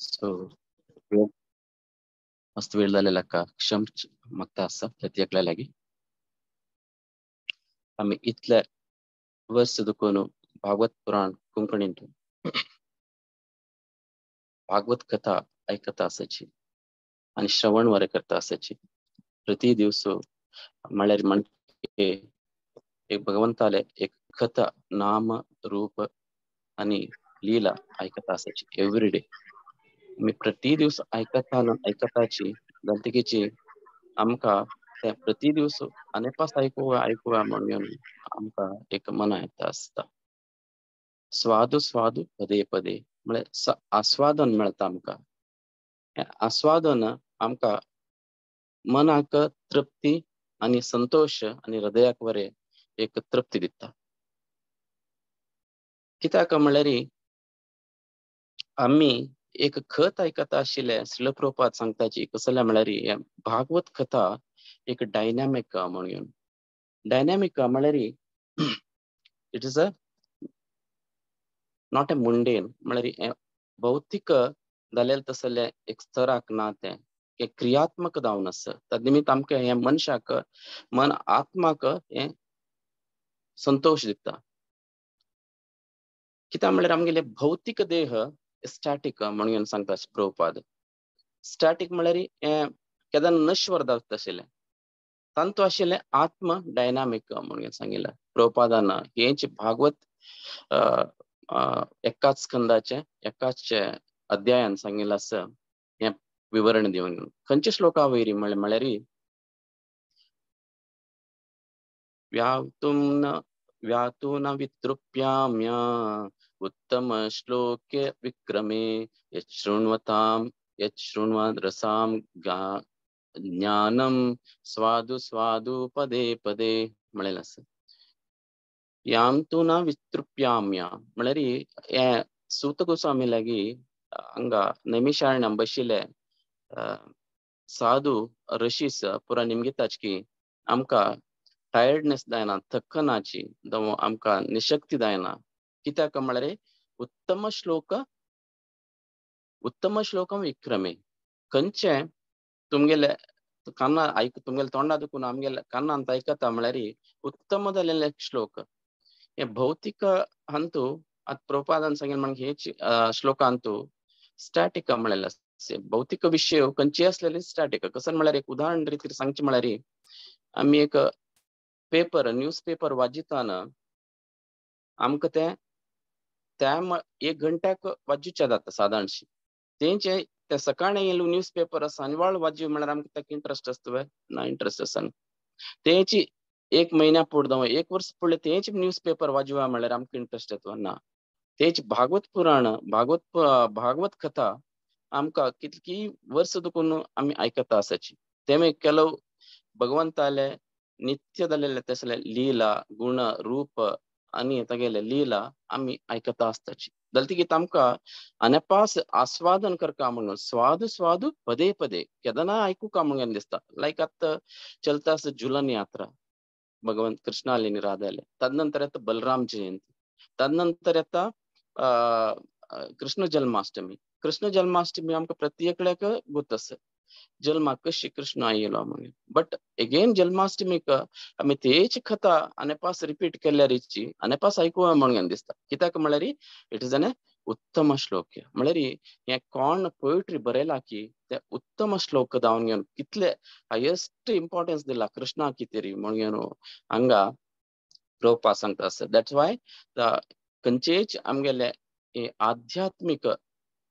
So मस्त वेळ जालेला का क्षम मागता आसा प्रत्येकल्या लागी. आमी इतले वर्स दुखून भागवत पुराण कोंकणींत भागवत कथा आयकता आसाची आनी श्रवण वरे करता आसाची. प्रति दिवस म्हळ्यार म्हणजे एक भगवंताले एक कथा नाम रूप आनी लीला आयकता आसाची एवरी डे. आमी प्रति दिवस आयकताना आयकताची जातकीची आमकां ते प्रति दिवस अनेपास आयकुया आयकुया म्हणून आमकां एक मना येता आसता. स्वादू स्वादू पदे पदे म्हळ्यार आस्वादन मेळटा आमकां. आस्वादन आमकां मनाक तृप्ती आनी संतोश आनी हृदयाक बरें एक तृप्ती दिता. कित्याक म्हणल्यार आमी एक खत आयकता आशिल्ले श्रील प्रभुपाद सांगताची कसले म्हणल्यार भागवत कथा एक डायनॅमिक म्हणून. डायनॅमिक म्हणल्यार it is a not a mundane म्हणल्यार भौतीक जालें तसलें एक स्तराक ना तें क्रियात्मक जावन आसा. तद निमित्त आमकां हें मनशाक मन आत्माक हें संतोश दिता. कित्याक म्हणल्यार आमगेले भौतीक देह स्टॅटीक म्हणून सांगता प्रभुपाद. स्टॅटीक म्हणल्यार हें केन्ना नश्वर जाता आशिल्लें तांतू आशिल्लें आत्म डायनामीक म्हणून सांगिल्लें प्रभुपादान. हेंच भागवत एकाच स्कंदाचें एकाच अध्यायान सांगिल्लें आसा हें विवरण दिवन. खंयच्या श्लोका वयरी म्हणल्यार व्यातुं न व्यातु न वितृप्याम्य उत्तम श्लोके विक्रमे यच्छृण्वतां यच्छृण्वद्रसां ज्ञानम स्वादु स्वादु पदे पदे म्हणलें आसा. याम तूं न वितृप्याम्य म्हणल्यार हें सूत गोस्वामी लागीं हांगा नैमिषारण्यांत बशिल्ले साधू ऋषीस पुरा निमगिताच की आमकां टायर्डनेस जायना, थकनाची जावं आमकां निशक्ती जायना. कित्याक म्हणल्यार उत्तम श्लोक उत्तम श्लोकम विक्रमे खंयचे तुमगेले काना आयक तुमगेले तोंडा दुखून आमगेले कानांत आयकता म्हणल्यार उत्तम जालेले श्लोक. हे भौतीक हांतू आतां प्रभुपादान सांगेल म्हण हे श्लोकांतू स्टॅटीक म्हणलेले आसा. भौतीक विशय खंयचे आसलेले स्टॅटीक. कसं म्हणल्यार एक उदाहरण रितीर सांगचें म्हणल्यार आमी एक पेपर न्यूज पेपर वाजिताना आमकां तें त्या एक घंट्याक वाजूचें जाता सादारणशी. तेंचे ते सकाळी येयलो न्यूज पेपर सांजवाळ वाजू म्हणल्यार आमकां ताका इंट्रस्ट आसता ना, इंट्रस्ट आसना. तेंची एक म्हयन्या फुडें जावं एक वर्स फुडलें तेंच न्यूज पेपर वाजूया म्हणल्यार आमकां इंट्रस्ट येता ना. तेच भागवत पुराण भागवत भागवत कथा आमकां कितकी वर्स दुखून आमी आयकता आसाची. तेमे ಕೆಲವು भगवंताले नित्य जालेले तसले लीला गुण रूप आनी तागेले लीला आमी आयकता आसताची. जाल्यार आमकां अनपास आस्वादन करका म्हणून स्वादू स्वादू पदे पदे केन्ना आयकुका म्हणून दिसता. लायक आतां चलता आसा झुलन यात्रा भगवंत कृष्णाले आनी राधाले, तदनंतर येता बलराम जयंती, तदनंतर येता कृष्ण जन्माष्टमी. कृष्ण जन्माष्टमी आमकां प्रत्येकल्याक गोत आसा जल्माक कशी कृष्ण आयलो म्हणून. बट एगेन जन्माष्टमीक आमी तेच कथा अनेपास रिपीट केल्यारीची अनेपास आयकुया म्हणून दिसता. कित्याक म्हणल्यार it is an उत्तम श्लोक. म्हणल्यार हें कोण पोएट्री बरयला की ते उत्तम श्लोक जावन घेवन कितले हायेस्ट इम्पॉर्टन्स दिला कृष्णा कितें म्हणून हांगा प्रभुपाद सांगता आसा. That's why खंयचेच आमगेले आध्यात्मीक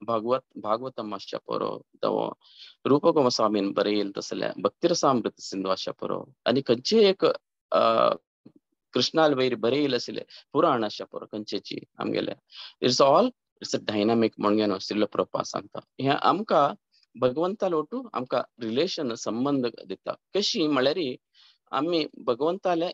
भागवत भागवतम आसच्या परो जावं रूप गोस्वामीन बरयल तसलें भक्तिरसामृत सिंधू आसच्या परो आनी खंयचे एक कृष्णाल वयर बरयल आशिल्लें पुराण आसच्या परो खंयचेची आमगेले it's all it's a dynamic म्हणून श्रील प्रभुपाद सांगता. हें आमकां भगवंता लोटू आमकां रिलेशन संबंद दिता. कशी म्हणल्यार आमी भगवंताले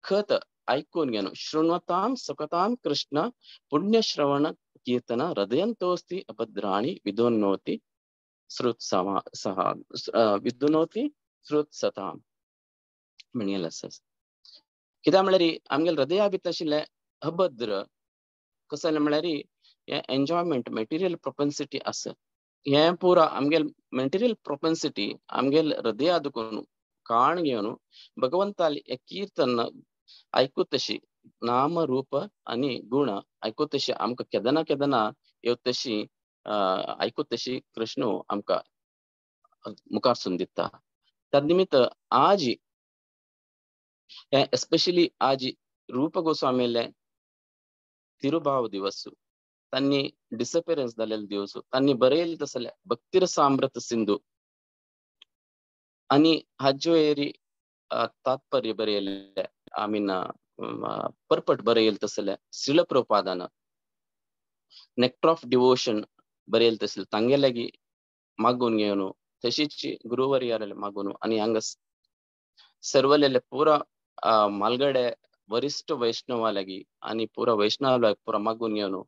खत आयकून घेवन शृण्वतां सुखतां कृष्ण पुण्यश्रवण कीर्तन हृदयंतोस्ति अभद्राणि विदुनोति श्रुत्समा सहा विदुनोति श्रुत्सतां म्हणिल्लें आसा. कित्याक म्हणल्यार आमगेले हृदया भितर आशिल्लें अभद्र कसलें म्हणल्यार हें एन्जॉयमेंट मटेरियल प्रोपेन्सिटी आसा. हें पुरा आमगेल मेटेरियल प्रोपेन्सिटी आमगेल हृदया दुखून काण घेवन भगवंताली कीर्तन आयकूत तशी नाम रूप आनी गुण आयकूत तशी आमकां केदना केदना येवत तशी आयकूत तशी कृष्ण आमकां मुखार सून दिता. तद निमित्त आज एस्पेशली आज रूप गोस्वामीले तिरुभाव दिवस, तांणी डिसअपियरन्स जालेले दिवस, तांणी बरयले तसले भक्तिरसामृत सिंधू आनी हाज्यो तात्पर्य बरयले I mean परपट बरयल तसले श्रील प्रभुपादान नेक्टर ऑफ डिवोशन बरयल तसले तांगेलागी मागून घेवन तशीच गुरुवर्याले मागून आनी हांगा सर्वलेले पुरा मालगडे वरिष्ठ वैष्णवालागी आनी पुरा वैष्णवाला पुरा मागून घेवन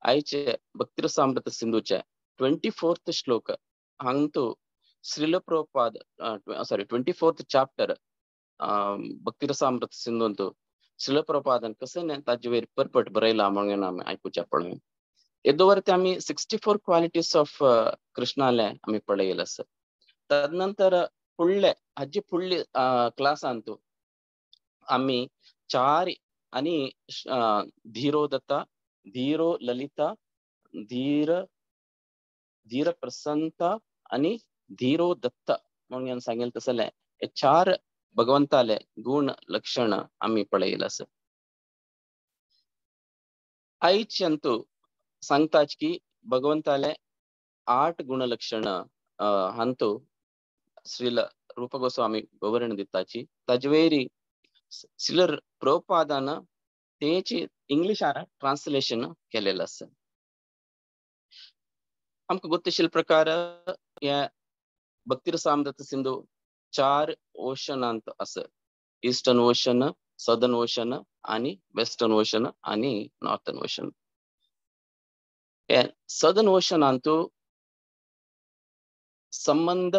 आयचे भक्तिरसामृत सिंधूचे 24th श्लोक हांगतो Srila Prabhupada sorry 24th chapter Bhaktirasamrita सिंधूंत श्रील प्रभुपादान कशें ताजे वयर परपट बरयला म्हणून आमी आयकुच्या पळोवया. येदो आमी 64 क्वालिटीज ऑफ कृष्णाले आमी पळयले आसा. तदनंतर फुडले हाजे फुडले क्लासांत आमी चार आनी धीरो दत्ता, धीरो ललिता, धीर धीर प्रसन्नता आनी धीरो दत्त म्हणून सांगेल तसले हे चार भगवंताले गुण लक्षण आमी पळयले आसा. आयच्यांतू सांगताच की भगवंताले 8 गुण लक्षण हांतू श्रील रूप गोस्वामी विवरण दिताची. ताजे वयरी श्रील प्रभुपादान तेची इंग्लिशान ट्रान्सलेशन केलेलं आसा. आमकां गोत्तशील प्रकार हे भक्तिरसामृत सिंधू 4 ओशनांत आसा. इस्टर्न ओशन, सदर्न ओशन आनी वेस्टर्न ओशन आनी नॉर्थर्न ओशन. हे सदर्न ओशनांतू संबंध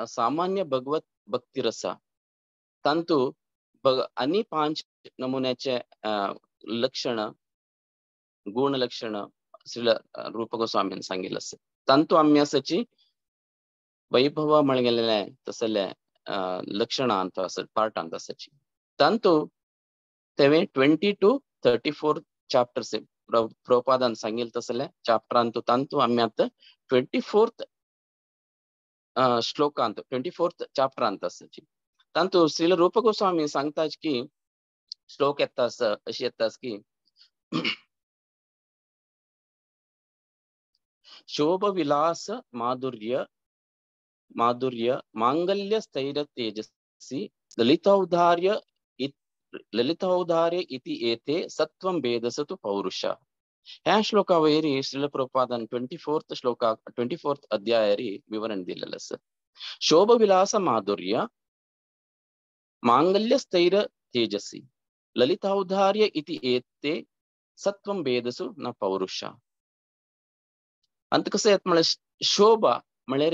सामान्य भगवत भक्तिरसा तांतू आनी 5 नमुन्याचे लक्षण गुण लक्षण श्रील रूप गोस्वामीन सांगिल्लें आसा. तांतू आमी आसाची वैभव म्हणगेलें तसले लक्षणांत आसा पार्टांत आसाची. तांतू तेवे 20 to 34 chapters प्रभुपादान सांगिल्लें तसले चॅप्टरांतू तांतू आमी आतां 24th श्लोकांत 24th चॅप्टरांत आसाची. तांतू श्रील रूप गोस्वामी सांगता की श्लोक येता आसा अशी येता की शोभ विलास माधुर्य माधुर्य मांगल्य स्थैर्य तेजसी ललितौदार्य ललितौदार्य इति एते सत्वं भेदसतु पौरुष. ह्या shloka वयरी Srila प्रभुपादान 24th Shloka 24th अध्यायारी विवरण दिलेलं आसा. शोभ विलास माधुर्य मांगल्य स्थैर्य तेजसी ललितौदार्य इति एते सत्वं भेदसु न पौरुष. अंत कसं येत म्हळ्यार शोभा म्हळ्यार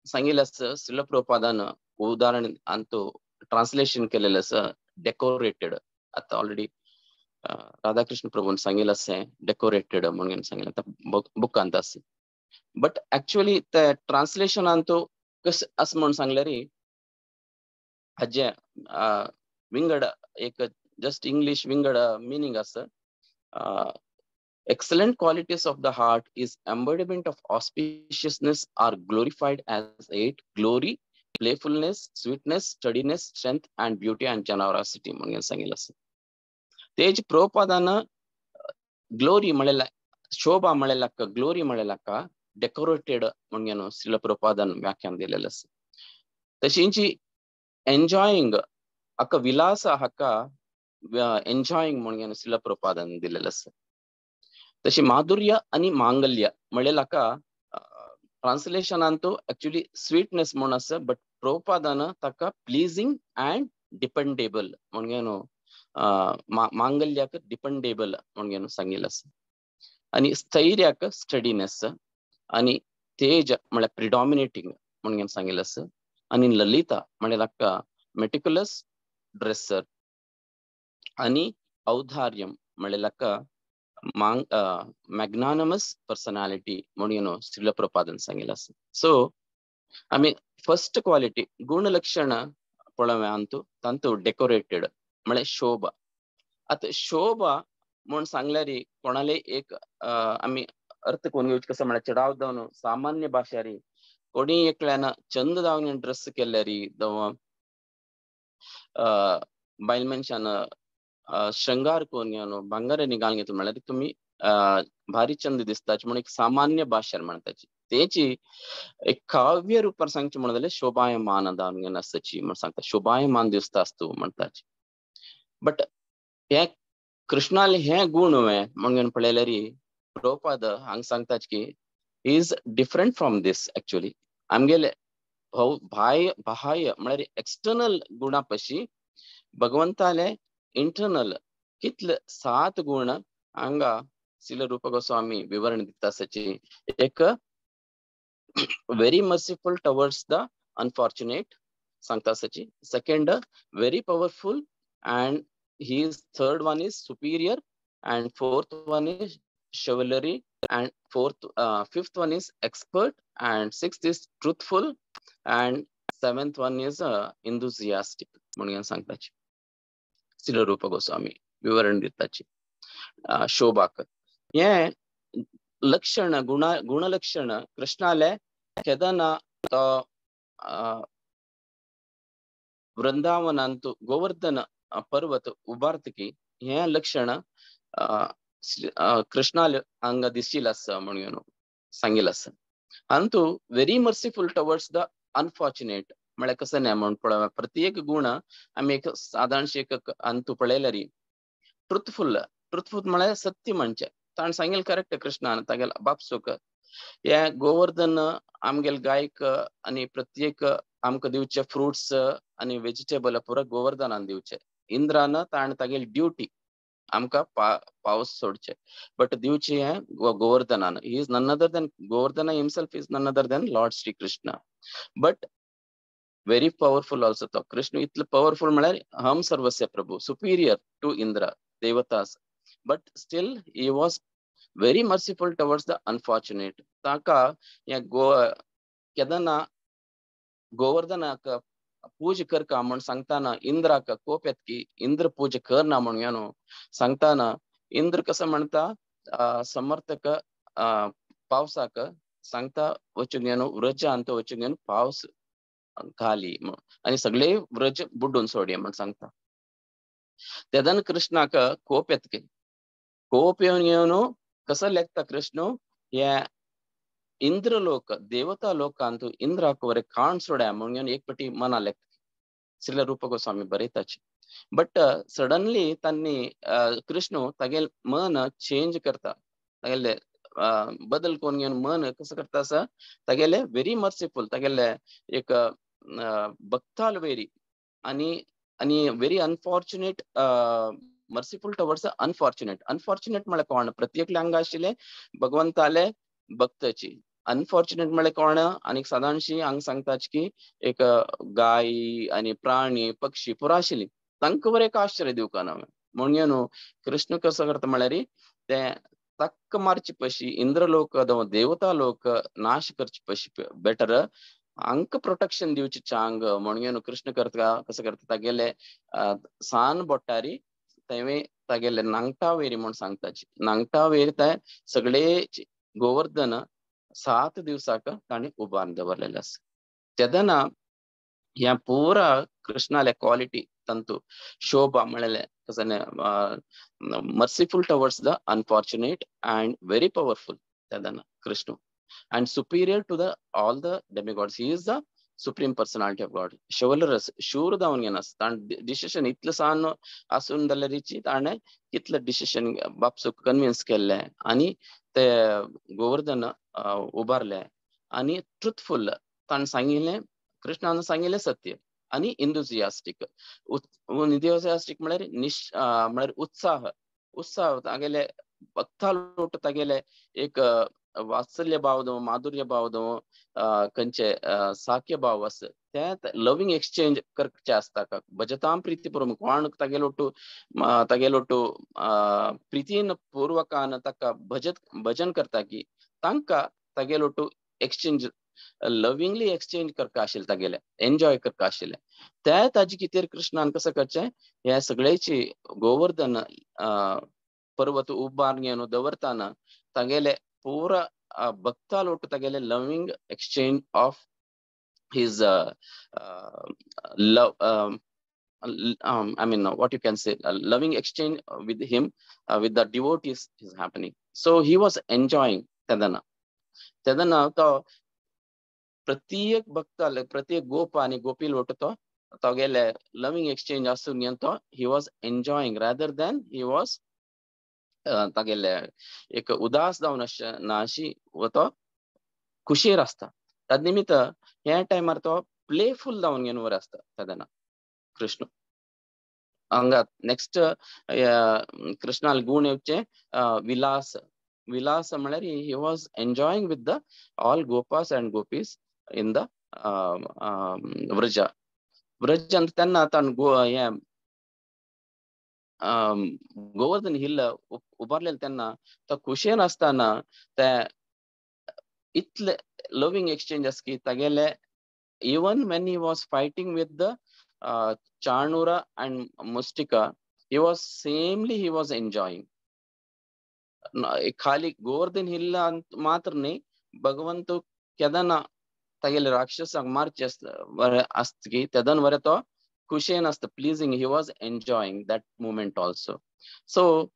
सांगिल्लें आसा श्रील प्रभुपादान उदाहरण अंतू ट्रान्सलेशन केलेलं आसा डेकोरेटेड. आतां ऑलरेडी राधाकृष्ण प्रभून सांगिल्लें आसा डेकोरेटेड म्हणून सांगिल्लें आतां बुकांत आसा. बट एक्चुअली ते ट्रान्सलेशनांतू कशें आसा म्हणून सांगल्यार हाजें विंगड एक जस्ट इंग्लीश विंगड मिनींग आसा. Excellent qualities of the heart is embodiment of auspiciousness are glorified as 8: glory, playfulness, sweetness, steadiness, strength and beauty and generosity म्हणून सांगिल्लें आसा. तेज प्रभुपादान ग्लोरी म्हणलेला शोभा म्हणलेला ग्लोरी म्हणलेला डेकोरेटेड म्हणून श्रील प्रभुपादान व्याख्यान दिलेलं आसा. तशींची एन्जॉयिंग हाका विलास हाका एन्जॉयिंग म्हणून श्रील प्रभुपादान दिलेलं आसा. तशी माधुर्य आनी मांगल्य म्हणलें हाका ट्रान्सलेशनांतू एक्चुअली स्वीटनेस म्हणून आसा, बट प्रभुपादान ताका प्लीजिंग अँड डिपेंडेबल म्हणून मांगल्याक डिपेंडेबल म्हणून सांगिल्लें आसा. आनी स्थैर्याक स्टडीनेस आनी तेज म्हळ्यार प्रिडॉमिनेटींग म्हणून सांगिल्लें आसा. आनी ललिता म्हणल्यार ताका मेटिक्युलस ड्रेसर आनी औदार्यम म्हणल्यार ताका मांग मॅग्नानमस पर्सनॅलिटी म्हणून श्रील प्रभुपादान सांगितलं आसा. सो आमी फर्स्ट क्वालिटी गुणलक्षण पळोवया अंतू तांतू डेकोरेटेड म्हळ्यार शोभा. आतां शोभा म्हूण सांगल्यार कोणाले एक आमी अर्थ करून घेवचें कसो म्हळ्यार चडाव जावन सामान्य भाशारी कोणी एकल्यान चंद जावन ड्रेस केल्यारी जावं बायल मनशान शृंगार करून घेवन भांगरांनी घालून घेतलो म्हळ्यार तुमी भारी चंद दिसताची म्हणून एक सामान्य भाशेन म्हणटाची. तेची एक काव्य रुपार सांगचें म्हणून जाल्यार शोभायमान जावन घेवन आसची म्हण सांगता, शोभायमान दिसता आसतू म्हणटाची. बट हे कृष्णाले हे गुण म्हणून पळयल्यार प्रभुपाद हांगा सांगताच की is different from this actually. आमगेले भाय बाह्य म्हळ्यार एक्सटर्नल गुणा पशी भगवंताले इंटरनल कितले 7 गुण हांगा श्रील रूप गोस्वामी विवरण दिता आसाची. एक very merciful towards the unfortunate सांगता आसाची. Second very powerful and he is third one is superior and fourth one is chivalry and fourth fifth one is expert and sixth is truthful and seventh one is enthusiastic म्हणून सांगताची श्रील रूप गोस्वामी विवरण दिताची शोभाक. हे लक्षण गुणलक्षण कृष्णाले केदना तो वृंदावनांतु गोवर्धन पर्वत उबारतकी हे लक्षण कृष्णाले हांगा दिशील आसा म्हणून सांगिल आसा. Antu very merciful towards the unfortunate म्हळ्यार कसं न्हय म्हूण पळोवया प्रत्येक गुण आमी एक सादारणशी एक अंतू पळयल्यार ट्रुथफुल, ट्रुथफुल म्हळ्यार सत्य म्हणचें. ताणें सांगिल करेक्ट कृष्णान तागेल्या बापसूक हे गोवर्धन आमगेले गायक आनी प्रत्येक आमकां दिवचे फ्रुट्स आनी वेजिटेबल पुरा गोवर्धनान दिवचे. इंद्रान ताणें तागेली ड्युटी आमकां पावस सोडचे, बट दिवचे हे गोवर्धनान. He is none other than Govardhana himself is none other than Lord Shri Krishna. But very powerful also तो कृष्ण इतलो पॉवरफुल म्हळ्यार हम सर्वस्य प्रभु, सुपिरियर टू इंद्र देवतास, but still he was very merciful towards the unfortunate. ताका हे केदना गोवर्धनाक पूजा करका म्हूण सांगताना इंद्राक कोप येता की इंद्र पूजा करना म्हणून न्हू सांगताना इंद्र कसो म्हणटा समर्थक पावसाक सांगता वचून घेवन व्रजांत वचून घेवन पावस घाली आनी सगळे व्रज बुडून सोडये म्हूण सांगता. तेदन कृष्णाक कोप येता की कोप येवन घेवन कसो लेखता कृष्ण हे इंद्रलोक देवता लोकांतु इंद्राक वरे काण सोड्या म्हणून एक पटी मना लेखता श्रील रूप गोस्वामी बरयताची. बट सडनली तांणी कृष्ण तागेले मन चेंज करता, तागेले बदल करून घेवन मन कसो करता आसा तागेले व्हेरी मर्सिफूल, तागेले एक भक्ताल वेरी आनी आनी very unfortunate merciful towards unfortunate. Unfortunate म्हळ्यार कोण? प्रत्येक हांगा आशिल्ले भगवंताले भक्ताची. अनफॉर्च्युनेट म्हळ्यार कोण? आनी सादारणशी हांगा सांगताच की एक गाय आनी प्राणी पक्षी पुरा आशिल्ली तांकां बरें एक आश्चर्य दिवपाक ना म्हणून न्हू कृष्ण कसो करता म्हळ्यार ते तक्क मारचे पशी इंद्रलोक देवता लोक नाश करचे पशी बेटर हांकां प्रोटेक्शन दिवचे चांग म्हणून कृष्ण करता कसो करता तागेले सान बोटारी तेवे तागेले नांगटा वेरी म्हूण सांगताची. नांगटा वेरी ते सगळे गोवर्धन 7 दिवसाक ताणें उबारून दवरलेलें आसा. तेदना ह्या पुरा कृष्णाले क्वालिटी तंतु शोभा म्हणलें कसं merciful towards the unfortunate and very powerful तेदना Krishna and superior to the all the demigods. He is the supreme personality of God. Chivalrous शूर जावन घेना ताणें डिसिशन इतलें सान आसून जाल्यारीची ताणें कितलें डिसिशन बापसूक कन्विन्स केल्लें आनी ते गोवर्धन उबारले आनी ट्रुथफुल ताणें सांगिल्लें कृष्णान सांगिल्लें सत्य आनी इंदुजियास्टीक. इंदुजियास्टीक म्हळ्यार म्हळ्यार उत्साह, उत्साह तागेले भक्ता लोट तागेले एक वात्सल्य भाव दव माधुर्य भाव दव खंयचे साख्य भाव आसा ते लवींग एक्सचेंज करचे आसता का भजतां प्रीतिपूर्वक कोण तागेलोटू तागेलोटू प्रितीन पूर्वकान ताका भजन करता की तांकां तागेलोटू एक्सचेंज लविंगली एक्सचेंज करका आशिल्लें तागेले एन्जॉय करका आशिल्लें. त्या ताजे खातीर कृष्णान कसो करचें हे सगळ्याची गोवर्धन पर्वत उबार घेवन दवरताना तागेले पूरा भक्ता लोट तागेले loving exchange of his love I mean what you can say loving exchange with him with the devotees is happening. So he was enjoying तेदना तेदना तो प्रत्येक भक्ताले प्रत्येक गोप आनी गोपी लोट तो तागेले लविंग एक्सचेंज आसून तो he was enjoying rather than he was तागेले एक उदास जावन ना अशी तो खुशेर आसता. तद निमित्त ह्या टायमार तो प्लेफुल जावन घेवन वर आसता तेदना कृष्ण. हांगा नेक्स्ट कृष्णाल गुण येवचे विलास. विलास म्हळ्यार he was enjoying with the all gopas and gopis in the Vraja. व्रजांत तेन्ना ताण गो हें गोवर्धन हिल उबारलेले तेन्ना तो खुशयेन आसतना ते इतले लवींग एक्सचेंज आसा की तागेले even when he was fighting with the Chanura and Mushtika he was samely he was enjoying. खाली गोवर्धन हिल मात्र न्ही भगवंत केदना तागेले राक्षसांक मारचे आसता की तेदन वरे तो खुशेन आसता pleasing he was enjoying that moment also. So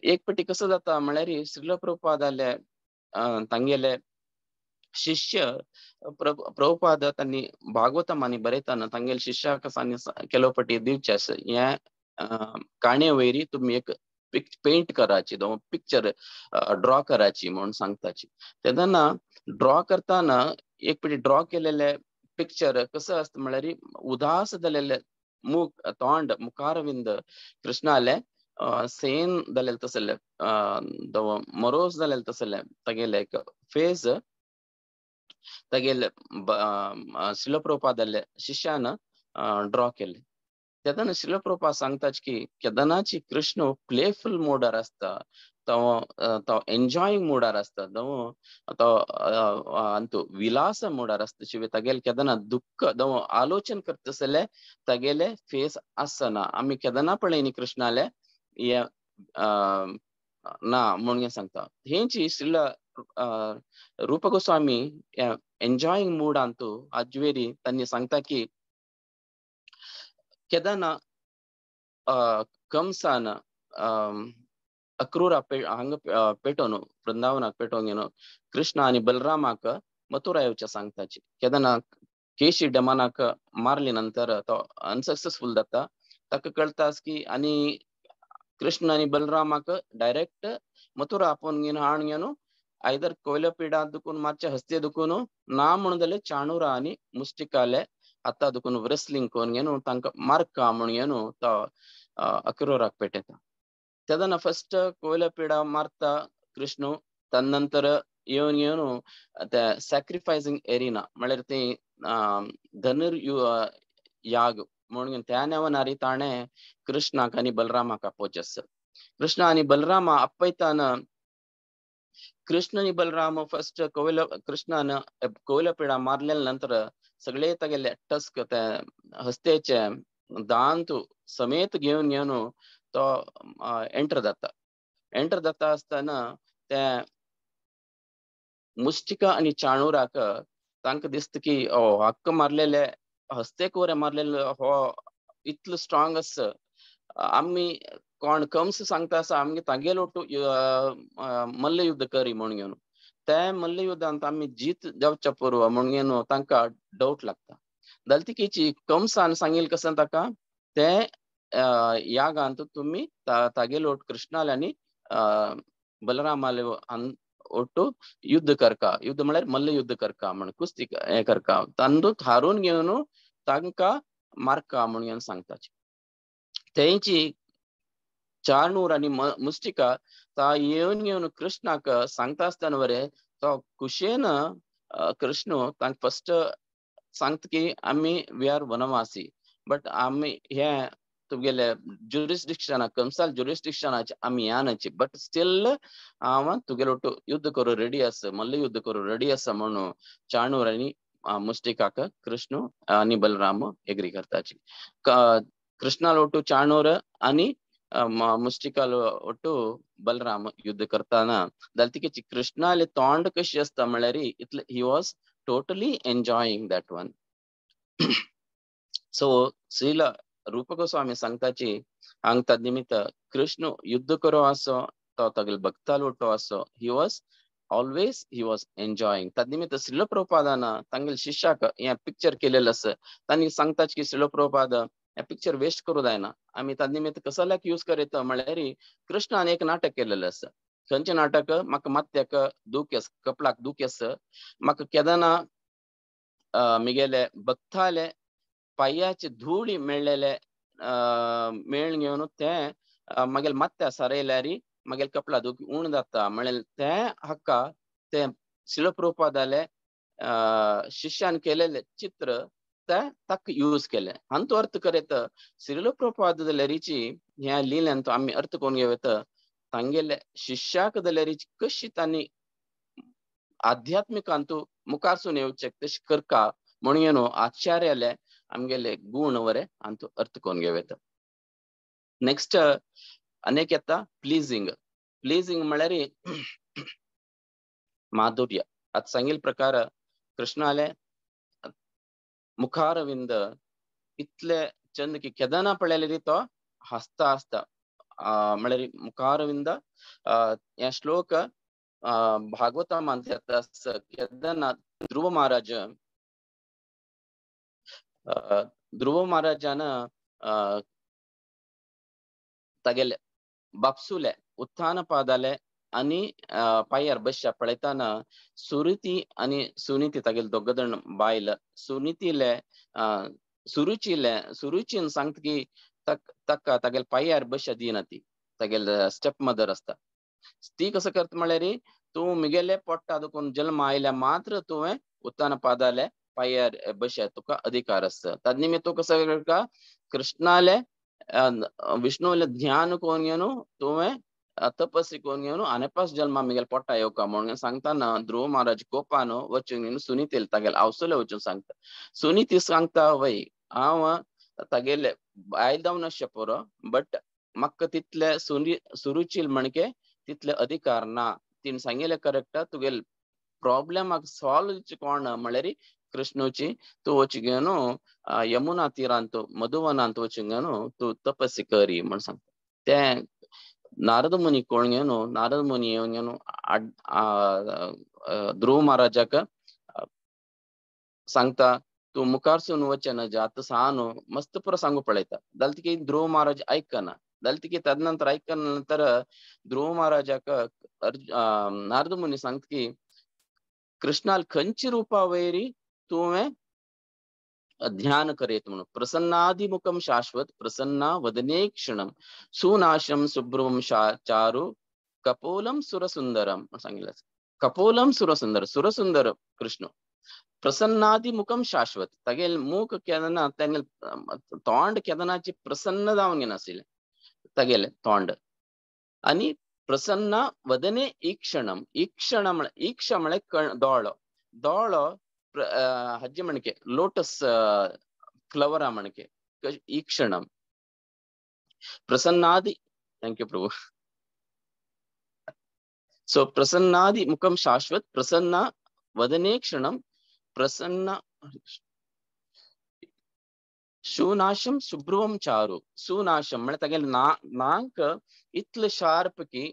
एक पटी कसो जाता म्हळ्यार श्रील प्रभुपादाले तांगेले शिष्य प्रभुपाद तांणी भागवतम आनी बरयतना तांगेले शिष्याक केलो पटी दिवचे आसा हे काणये वयरी तुमी एक पेंट कराची पिक्चर ड्रॉ कराची म्हणून सांगताची. तेन्ना ड्रॉ करताना एक पटी ड्रॉ केलेले पिक्चर कसं आसता म्हळ्यार उदास जालेले मुख तोंड मुखारविंद कृष्णाले सेन जालेले तसले मरोज जालेले तसले तागेले एक फेस तागेले श्रील प्रभुपादाले शिष्यान ड्रॉ केले. तेन्ना श्रील प्रभुपाद सांगतात की केदनाची कृष्ण प्लेफुल मोडार आसता तो तो एन्जॉयिंग मोडार आसता तो अंतू विलास मोडार आसता शिवाय तागेले केदना दुःख दव आलोचन करता जाल्यार तागेले फेस आसना. आमी केदना पळयनी कृष्णाले हे ना म्हणून सांगता. हेंची श्रील रूप गोस्वामी एन्जॉयिंग मोडांतू आजवेरी तांणी सांगता की केदना कंसान अक्रूरा हांगा पेटोवन वृंदावनाक पेटोवन घेवन कृष्ण आनी बलरामाक मथुरा येवचे सांगताची. केदना केशी डमानाक मारले नंतर तो अनसक्सेसफूल जाता ताका कळटा की आनी कृष्ण आनी बलरामाक डायरेक्ट मथुरा आपोवन घेवन हाण घेवन आयदर कोयलपिडा दुखून मारचे हस्ते दुखून ना म्हणून जाल्यार चाणुरा आनी मुष्टिकाले हाता दुखून रेसलिंग करून घेवन तांकां मारका म्हणून घेवन तो अक्रूराक पेटयता. तेन्ना फस्ट कोयलपिडा मारता कृष्ण तदनंतर येवन येवन ते सॅक्रिफायसिंग एरिना म्हळ्यार ती धनुर याग म्हणून त्या नेवनारी ताणें कृष्णाक आनी बलरामाक आपोवचें आसा. कृष्ण आनी बलरामा आपयताना कृष्ण आनी बलराम फस्ट कोयल कृष्णान कोयलपिडा मारल्या नंतर सगळे तागेले टस्क ते हस्तेचे दांत समेत घेवन घेवन तो एंटर जाता. एंटर जाता आसतना ते मुष्टिका आनी चाणुराक तांकां दिसता की हक्क मारलेले हस्तेक वरे मारलेले हो इतलो स्ट्रांग आसा आमी कोण कंस सांगता आसा आमगे तागेलो मल्लयुद्ध करी म्हणून घेवन ते मल्लयुद्धांत आमी जीत जावच्या पूर्व म्हणून घेवन तांकां डावट लागता. जाल्यार कंसान सांगिल्लें कसं ताका ते यागांत तुमी तागेलो कृष्णाले आनी बलरामाले ಒಟ್ಟು युद्ध करका, युद्ध म्हळ्यार मल्लयुद्ध करका म्हण कुस्ती हें करका तांदूत हारून घेवन तांकां मारका म्हणून सांगताची. तेंची चाणूर आनी मुष्टिका ता येवन घेवन कृष्णाक सांगता आसतना वरे तो खुशयेन कृष्ण तांकां फर्स्ट सांगता की आमी we are वनवासी, बट आमी हे तुगेले ज्युरिस्डिक्शना कंसाल ज्युरिस्डिक्शनाचे आमी यानाची, बट स्टील हांव तुगेलो युद्ध करूं रेडी आसा, मल्ल युद्ध करूं रेडी आसा म्हणून चाणूर आनी मुष्टिकाक कृष्ण आनी बलराम एग्री करताची. कृष्णाल ಒಟ್ಟು चाणूर आनी मुष्टिकाल ಒಟ್ಟು बलराम युद्ध करताना दलतिकेची कृष्णाले तोंड कशी आसता म्हळ्यार इतले he was totally enjoying that one. So Srila Rupa Goswami सांगताची हांग तद निमित्त कृष्ण युद्ध करो आसो तो तागेले भक्ताल ಒಟ್ಟು आसो, he was always he was enjoying. तद निमित्त श्रील प्रभुपादान तांगेले शिष्याक हें पिक्चर केलेलें आसा, तांणी सांगताच की श्रील प्रभुपाद हें पिक्चर वेस्ट करूं जायना, आमी तद निमित्त कसल्याक यूज करीत म्हळ्यार कृष्णान एक नाटक केलेलें आसा. खंयचें नाटक? म्हाका माथ्याक दूख आसा, कपलाक दूख आसा, म्हाका केदना मिगेले भक्ताले पांयाची धुळी मेळ्ळेले मेळ घेवन तें मागेले माथ्या सारयल्यार मागेले कपला दूख उण जाता म्हळ्यार तें हाका तें श्रील प्रभुपादाले शिष्यान केलेलें चित्र तें ताका यूज केलें. हांतू अर्थ करीत श्रील प्रभुपाद जाल्यारीची ह्या लिल्यान तो आमी अर्थ करून घेवं येता, तांगेले शिष्याक जाल्यारीची कशी तांणी आध्यात्मिकांतू मुखारसून येवचें तशें करका म्हणून न्हू आचार्याले आमगेले गुण वरे हांतू अर्थ करून घेवं येता. नेक्स्ट अनेक येता प्लीजिंग. प्लीजिंग म्हळ्यार माधुर्य. आतां सांगिल्ले प्रकार कृष्णाले मुखारविंद इतले चंद की केदना पळयल्यार तो हांसता आसता म्हळ्यार मुखारविंद हे श्लोक भागवतांत येता. केदना ध्रुव महाराज ध्रुव महाराजान तागेले बापसुले उत्थान पादाले आनी पांयार बसच्या पळयतना सुरुती आनी सुनीती तागेले दोग जाण बायल सुनीतीले सुरुचीले सुरुचीन सांगता की ताका तागेले पांयार बसच्या दिना, ती तागेले स्टेप मदर आसता. ती कसो करता म्हळ्यार तूं मिगेले पोट्टा दुखून जल्म आयल्या मात्र तुवें उत्थान पादाले पांयार बसच्या तुका अधिकार आसता. तद निमित्त तूं कसो करता कृष्णाले विष्णुले ध्यान करून घेवन तुवें तपस्वी करून घेवन आनेपास जल्मा मिगेले पोट्टा येवका म्हणून सांगतना ध्रुव महाराज कोपान वचून घेवन सुनीतील तागेले आवसुले वचून सांगता. सुनीती सांगता वय हांव तागेले बायल जावन आसचें पुरो, बट म्हाका तितले सुरुचील म्हणके तितले अधिकार ना. तिणें सांगिल्लें करेक्ट, तुगेले प्रॉब्लमाक सॉल्व कोण म्हळ्यार कृष्णूची, तूं वच घेवन यमुना तिरांत मधुवनांत वचून घेवन तूं तपस्या करी म्हण सांगता. तें नारद मुनी कोण घेवन नारद मुनी येवन घेवन ध्रुव महाराजाक सांगता तूं मुखारसून वचना जात सा न्हू मस्त पुरो सांगू पळयता. जाल्यार तिकी ध्रुव महाराज आयकना. जाल्यार तिकी तद नंतर आयकना नंतर ध्रुव महाराजाक नारद मुनी सांगता की कृष्णाल खंयची रुपा वयरी तुवें ध्यान करेत म्हणून. प्रसन्नादिमुखम शाश्वत प्रसन्ना वदने क्षणम सुनाशम सुब्रुवम चारू कपोलम सुरसुंदरम सांगितलं. कपोलम सुरसुंदर, सुरसुंदर कृष्ण प्रसन्नादिमुखम शाश्वत तागेले मुख केदना तागेले तोंड केदनाची प्रसन्न जावन घेनाशिल्लें तागेले तोंड. आनी प्रसन्न वदने ईक्षणम, ईक्षण म्हळ्यार ईक्ष म्हळ्यार दोळो, दोळो हज्जे म्हणके लोटस फ्लवरा म्हणके ईक्षणम प्रसन्नादि. Thank you Prabhu. सो प्रसन्नादि मुखम शाश्वत प्रसन्न वदने क्षणम प्रसन्न सुनाशम सुब्रुवम चारू. सुनाशम म्हळ्यार तागेले नाक इतले शार्प की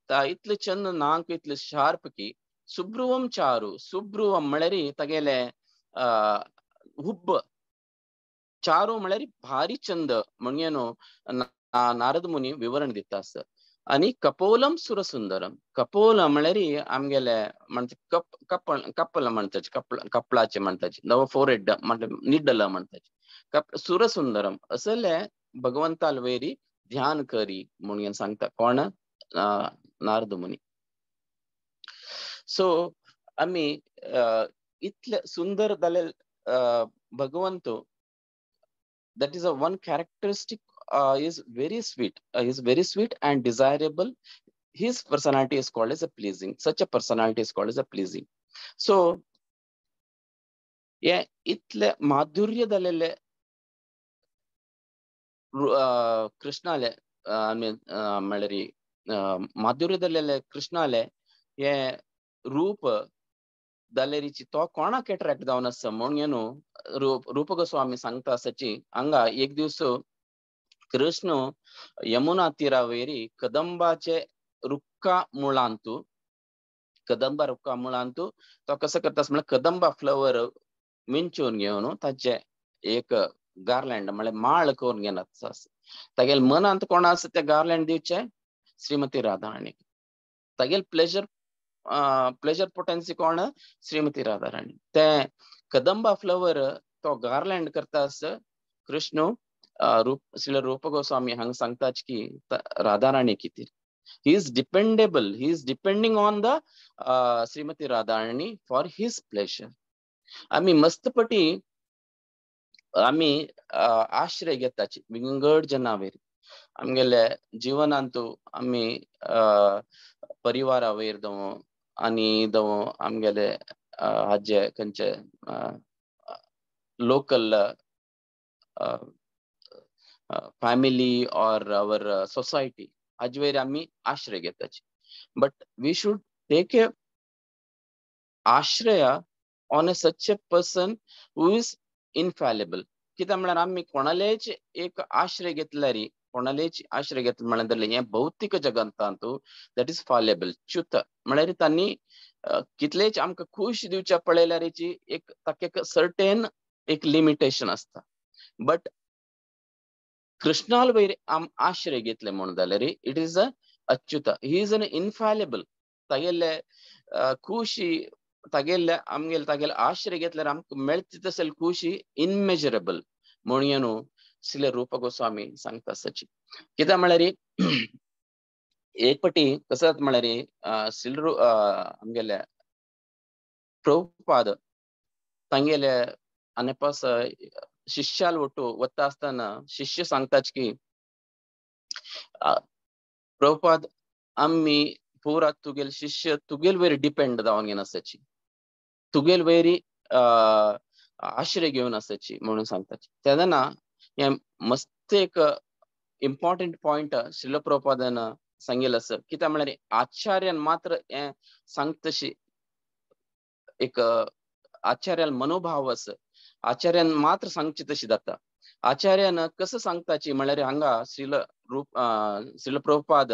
इतले चंद नाक इतले शार्प की सुब्रुवम चारू. सुब्रुवम म्हळ्यार तागेले हुब्ब, चारू म्हळ्यार भारी चंद म्हणून नारद मुनी विवरण दिता आसा. आनी कपोलम सुरसुंदरम, कपोलम म्हळ्यार आमगेले म्हणचे कप कपल कपल म्हणटाचे कपलाचे म्हणटाचे नव फोरहेड म्हणटा निडल म्हणटाचे कप सुरसुंदरम असले भगवंताल वयरी ध्यान करी म्हणून सांगता कोण नारद मुनी. सो आमी इतले सुंदर जाले Bhagwant, that is a one characteristic, is very sweet, is very sweet and desirable. His personality is called as a pleasing. Such a personality is called as a pleasing. So हे इतले माधुर्य जालेले कृष्णाले म्हळ्यार माधुर्य जालेले कृष्णाले हे रूप जाल्यारीची तो कोणाक एट्रॅक्ट जावन आसा म्हणून न्हू रूप गोस्वामी सांगता आसाची. हांगा एक दीस कृष्ण यमुना तीरावेरी कदंबाचे रुक्का मुळांतू, कदंबा रुक्का मुळांतू तो कसो करता म्हळ्यार कदंबा फ्लवर विंचून घेवन ताचे एक गार्लँड म्हळ्यार माळ करून घेनात. तागेले मनांत कोण आसा ते गार्लँड दिवचे श्रीमती राधाराणी. तागेले प्लेजर प्लेजर पोटेन्सी कोण श्रीमती राधाराणी. ते कदंबा फ्लवर तो गार्लँड करता आसा कृष्ण रूप श्रील रूप गोस्वामी हांगा सांगताच की राधाराणी कितें he is dependable, he is depending on the Shrimati Radharani for his pleasure. आमी मस्तपटी आमी आश्रय घेताची विंगड जनावेर आमगेले जिवनांतू आमी परिवारा वयर दवो आनी दवो आमगेले हाजे खंयचे local family or our society हाजे वयर आमी आश्रय घेताची. But we should take a ashraya on a such a person who is infallible. कित्याक म्हळ्यार आमी कोणालेच एक आश्रय घेतल्यार, कोणालेच आश्रय घेतले म्हळ्यार हें भौतीक जगंतांतू that is fallible च्युत म्हळ्यार तांणी कितलेच आमकां खूश दिवच्या पळयल्यारीची एक ताका एक सर्टेन एक लिमिटेशन आसता. बट कृष्णाल वयर आम आश्रय घेतले म्हणून जाल्यार it is a Achyuta, he is an infallible. तागेले खुशी तागेले आमगेले तागेले आश्रय घेतल्यार आमकां मेळटा तसली खुशी इनमेजरेबल म्हणून न्हू श्रील रूप गोस्वामी सांगता सची. कित्याक म्हळ्यार एक पटी कसो जाता म्हळ्यार श्रील आमगेले प्रभुपाद तांगेले आनी पास शिष्याल ಒಟ್ಟು वता आसतना शिष्य सांगताच की प्रभुपाद आमी पुरा तुगेल शिष्य तुगेल वयर डिपेंड जावन घेवन आसाची, तुगेल वयर आश्रय घेवन आसाची म्हणून सांगताची. तेन्ना हें मस्त एक इम्पॉर्टंट पॉयंट श्रील प्रभुपादान सांगिल्लें आसा. कित्याक म्हळ्यार आचार्यान मात्र हें सांगतशी एक आचार्यान मनोभाव आसा, आचार्यान मात्र सांगची तशी जाता. आचार्यान कसं सांगताची म्हळ्यार हांगा श्रील रूप श्रील प्रभुपाद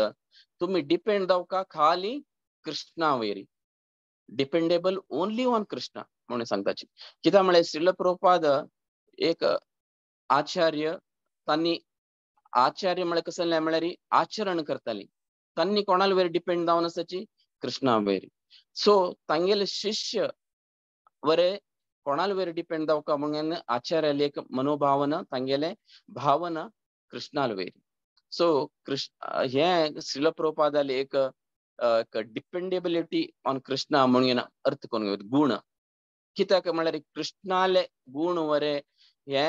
तुमी डिपेंड जावका खाली कृष्णा वयर, डिपेंडेबल ओनली ऑन कृष्णा म्हणून सांगताची. कित्याक म्हळ्यार श्रील प्रभुपाद एक आचार्य, तांणी आचार्य म्हळ्यार कसलें म्हळ्यार आचरण करताली, तांणी कोणाल वयर डिपेंड जावन आसाची कृष्णा वयर. सो तांगेले शिष्य वरे कोणाल वयर डिपेंड जावका म्हणून आचार्याले एक मनोभावना तांगेले भावना कृष्णाल वयर. सो कृष्ण हे श्रील प्रभुपादाले एक डिपेंडेबिलिटी ऑन कृष्णा म्हणून अर्थ करून घेवप गुण. कित्याक म्हळ्यार कृष्णाले गुण वरे हे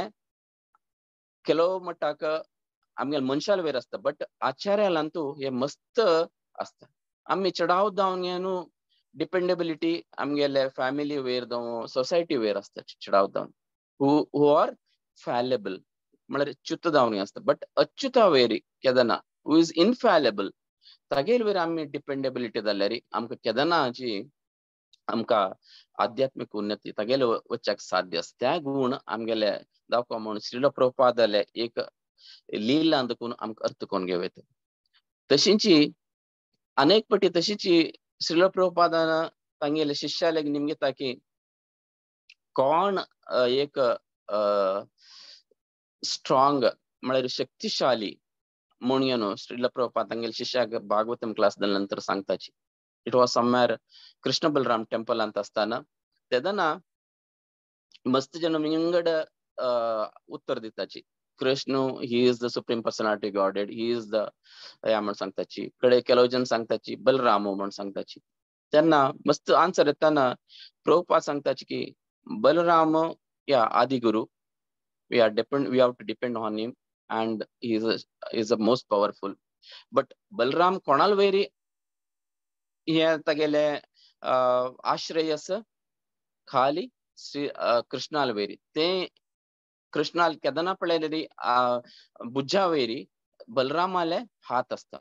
ಕೆಲವು मट्टाक आमगेले मनशाल वयर आसता, बट आचार्यालांतू हे मस्त आसता. आमी चडावत जावन न्हू डिपेंडेबिलिटी आमगेले फॅमिली वयर जावं सोसायटी वयर आसता चडावत जावन, हू आर फॅलेबल म्हळ्यार च्युत जावन आसता. बट अच्युता वयर केदना who is इनफॅलेबल तागेल वयर आमी डिपेंडेबिलिटी जाल्यार आमकां केदनाची आमकां आध्यात्मीक उन्नती तागेले वच्चाक साध्य आसा. त्या गुण आमगेले दाखोवप म्हणून श्रील प्रभुपादाले एक लीला देखून आमकां अर्थ करून घेवं येता. तशींची अनेक पटी तशीची श्रील प्रभुपादान तांगेले शिष्याले निमगिता की कोण एक स्ट्रॉंग म्हळ्यार शक्तिशाली म्हणून न्हू श्रील प्रभुपाद तांगेले शिष्याक भागवतम क्लास दिल्या नंतर सांगताची. It was somewhere Krishna Balaram टेंपलांत आसतना तेदना मस्त जन विंगड उत्तर दिताची. Krishna he is the supreme personality godhead, he is the ह्या म्हण सांगताची. कडे ಕೆಲವು जन सांगताची बलराम म्हण सांगताची. तेन्ना मस्त आन्सर येताना प्रभुपाद सांगताची की बलराम या आदि गुरु, we have to depend on him and he is a most powerful. But Balram कोणाल वैरी हे तागेले आश्रय आसा खाली श्री कृष्णाल वैरी. ते कृष्णाल केदना पळयलेली बुज्जा वैरी बलरामाले हात आसता.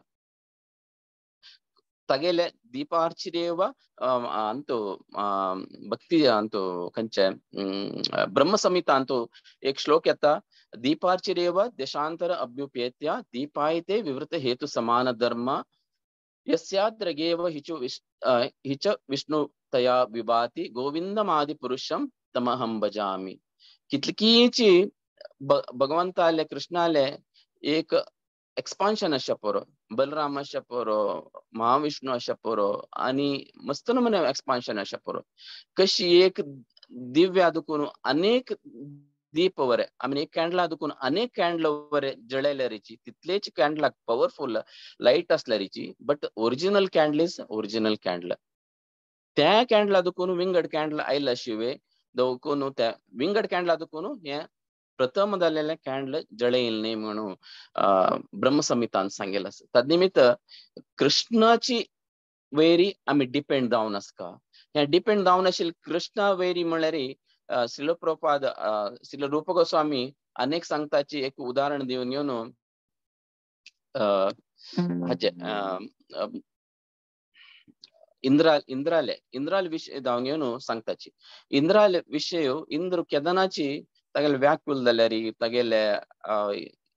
तागेले दीपार्चिरेव अंतु भक्ती अंतु खंयचे ब्रह्म संहिता अंतु एक श्लोक येता, दीपार्चिरेव देशांतर अभ्युपेत्य दीपायते विवृत हेतु समान धर्म यस्याद्रगेव हिच विष्णु तया विभाति गोविंदमादि पुरुषं तमहं भजामि. कितलीची भगवंताले कृष्णाले एक एक्सपान्शन आसच्या पुरो, बलराम आसच्या पुरो, महाविष्णू आसच्या पुरो आनी मस्त नमुने एक्सपान्शन आसच्या पुरो. कशी एक दिव्या दुखून अनेक दीप वरे, आमी एक कॅन्डला दुखून अनेक कॅन्डल वरे जळयल्यारीची, तितलेच कॅन्डलाक पवरफुल लायट आसल्यारीची, but original candle is original candle. त्या कॅन्डला दुखून विंगड कॅन्डल आयला शिवे दवकून त्या विंगड कॅन्डला दुखून हे प्रथम जाल्लेले कॅन्डल जळयल न्ही म्हणून ब्रह्मसंहितान सांगेल आसा. तद निमित्त कृष्णाची वैरी आमी डिपेंड जावन आसका. हें डिपेंड जावन आशिल्लें कृष्णा वैरी म्हणल्यार श्रील प्रभुपाद श्रील रूप गोस्वामी अनेक सांगताची एक उदाहरण दिवन येवन हाचे इंद्राले इंद्राल विशय जावन येवन सांगताची. इंद्राले विशय इंद्र केदनाची तागेले व्याकुल जाल्यार तागेले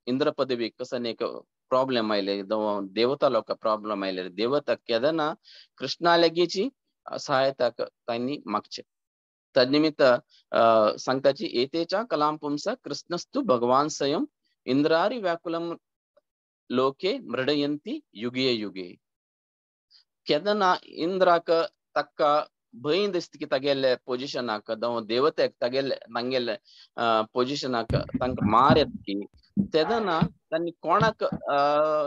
इंद्र पदवी कसन एक प्रॉब्लेम आयले, देवता लोकां प्रॉब्लेम आयले, देवता केदना कृष्णा लागींची सहायता तांणी मागचे. तदनिमित्त सांगताची एतेच्या कलाम पुंसा कृष्णस्तु भगवान स्वयं इंद्रारी व्याकुलम लोके मृडयंती युगे युगे. केदना इंद्राक ताका भंय दिसता की तागेले पोजिशनाक देवतेक तागेले तांगेले पोजिशनाक तांकां मार येता की तेदना तांणी कोणाक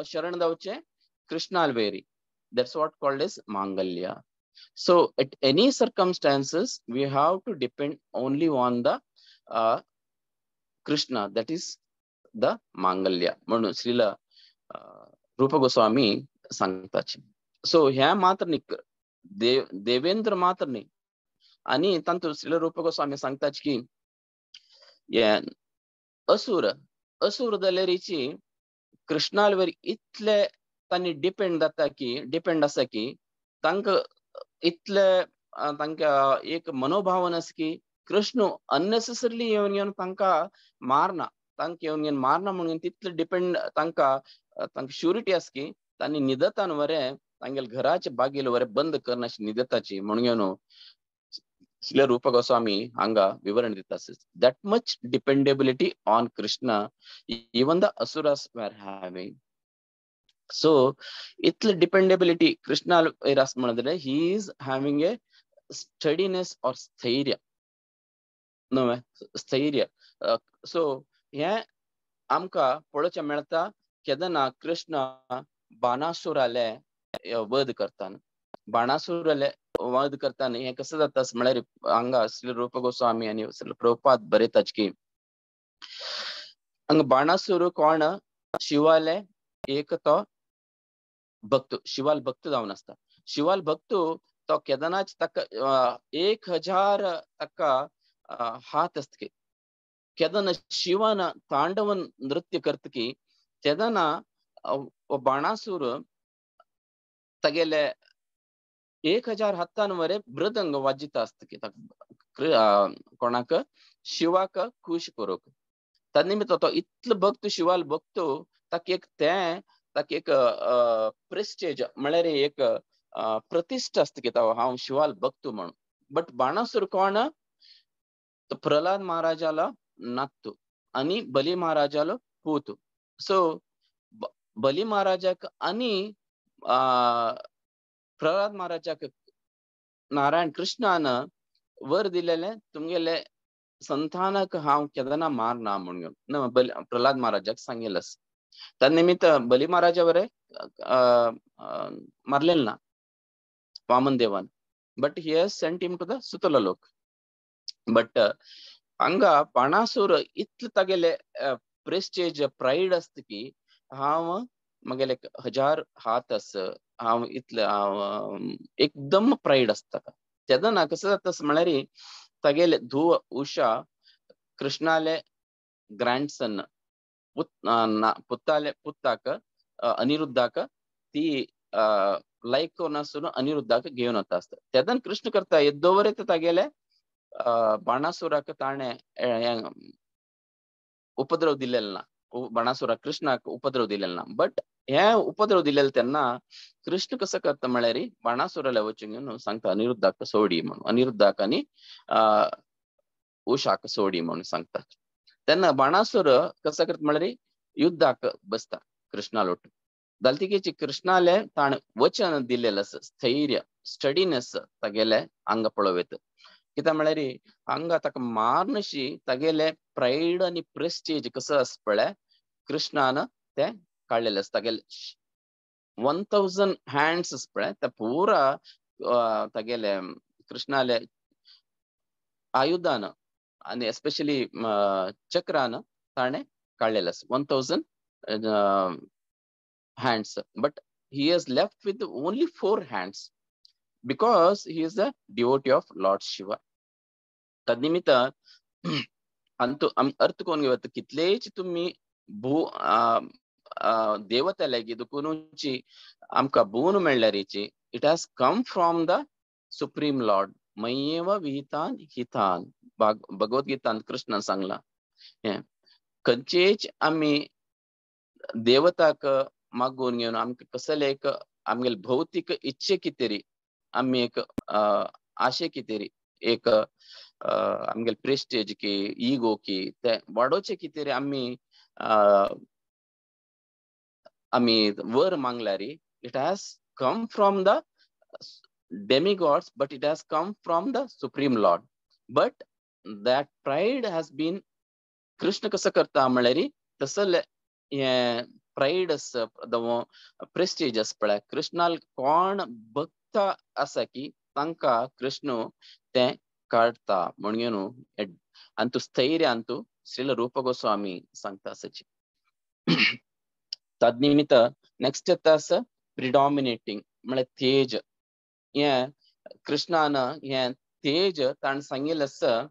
शरण जावचें? Krishnal vary. That's what called is mangalya. So at any circumstances we have to depend only on the Krishna, that is the mangalya म्हणून श्रील रूप गोस्वामी सांगताची. सो ह्या मात्र न्ही, देवेंद्र मात्र न्ही, आनी तातूंत श्रील रूप गोस्वामी सांगताची की असुर असुर जाल्यारीची कृष्णाल वयर इतले तांणी डिपेंड जाता की डिपेंड आसा की तांकां इतले तांकां एक मनोभावन आसा की कृष्ण अननेसेसरीली येवन येवन तांकां मारना, तांकां येवन येवन मारना म्हणून तितले डिपेंड तांकां तांकां श्युरिटी आसा की तांणी निदतान वरे तांगेले घराचे बागेल वरे बंद करनाशी निदताची म्हणून येवन श्रील रूप गोस्वामी हांगा विवरण दिता. That much dependability on Krishna even the asuras were having. So इतले डिपेंडेबिलिटी कृष्णा वयर आसा म्हणत जाल्यार he is having a steadiness or स्थैर्य, न्हय स्थैर्य. सो हें आमकां पळोवचें मेळटा केदना कृष्ण बाणासुराले वध करताना, बाणासुराले वध करताना हें कसं जाता म्हळ्यार हांगा श्री रूप गोस्वामी आनी श्री प्रभुपाद बरयतात की हांगा बाणासूर कोण? शिवाले एक तो भक्त, शिवाल भक्त जावन आसता. शिवाल भक्त तो केदनाच ताका 1000 ताका हात आसता की केदना शिवान तांडवन नृत्य करता की तेदना बाणासूर तागेले 1000 हातान वरे मृदंग वाजिता आसता की कोणाक? शिवाक खुश करूंक. तद निमित्त तो इतलो भक्त शिवाल भक्त ताका एक तें ताका एक प्रेस्टेज म्हळ्यार एक प्रतिश्ठा आसता की हांव शिवाल भक्त म्हणून. बट बाणासूर कोण? तो प्रल्हाद महाराजालो नातू आनी बली महाराजालो पूत. सो बली महाराजाक आनी प्रल्हाद महाराजाक नारायण कृष्णान वर दिलेले तुमगेले संतानाक हांव केदना मारना म्हणून प्रल्हाद महाराजाक सांगेल आसा. त्या निमित्त बली महाराजा बरे मारलेलं ना वामन देवान. But he has sent him to the Sutala Lok. But हांगा बाणासूर इतले तागेले प्रेस्टेज प्रायड आसता की हांव म्हगेले 1000 हात आस, हांव इतले हांव एकदम प्रायड आसता. तेन्ना कसो जाता म्हळ्यार तागेले धुव उषा कृष्णाले ग्रँडसन पुत्ताले पुत्ताक अनिरुद्धाक ती लायक करून आसून अनिरुद्धाक घेवन वता आसता. तेन्ना कृष्ण करता येद्दोवरे तागेले बाणासुराक ताणें उपद्रव दिलेलो ना, बाणासुराक कृष्णाक उपद्रव दिलेलो ना. बट हे उपद्रव दिलेले तेन्ना कृष्ण कसो करता म्हळ्यार बाणासुराले वचून घेवन सांगता अनिरुद्धाक सोडी म्हणून, अनिरुद्धाक आनी उषाक सोडी म्हणून सांगता. तेन्ना बाणासुर कसो करता म्हळ्यार युद्धाक बसता कृष्णालोट. जालतिकेची कृष्णाले ताणें वचन दिलेलें आसा, स्थैर्य स्टडीनेस तागेले हांगा पळोवं. कित्याक म्हळ्यार हांगा ताका मारनशी तागेले प्रायड आनी प्रेस्टेज कसो आसा पळय कृष्णान ते काडलेले आसा. तागेले 1000 हँड्स आसा पळय ते पुरा तागेले कृष्णाले आयुधान आनी एस्पेशली चक्रान ताणें काडलेले आसा 1000 hands. But he is left with only 4 hands because he is the devotee of Lord Shiva. तदनिमित्त अंतु अर्थ कोण घेवत कितलेच तुम्ही भू देवता लागी दुकुनूची आमकां भून मेळ्ळ्यारीची it has come from the supreme lord मय्येव विहितान हितान. भगवद्गीतान कृष्णान सांगला हें खंयचेच आमी देवताक मागून घेवन आमकां कसले एक आमगेले भौतीक इच्छे कितें आमी एक आशे कितें एक आमगेले प्रेस्टेज की इगो की ते वाडोवचे कितें आमी आमी वर मागल्यार it has come from the demigods but it has come from the supreme lord. But that pride has been Krishna कसो करता म्हळ्यार तसले हें प्रायड आसा प्रेस्टेज आसा पळय कृष्णाल कोण भक्त आसा की तांकां कृष्ण तें काडटा म्हणून न्हू आनी तूं स्थैर्यान तूं श्रील रूप गोस्वामी सांगता आसाची. तदनिमित्त नेक्स्ट येता आसा प्रिडॉमिनेटींग म्हळ्यार तेज. हें कृष्णान हें तेज ताणें सांगिल्लें आसा.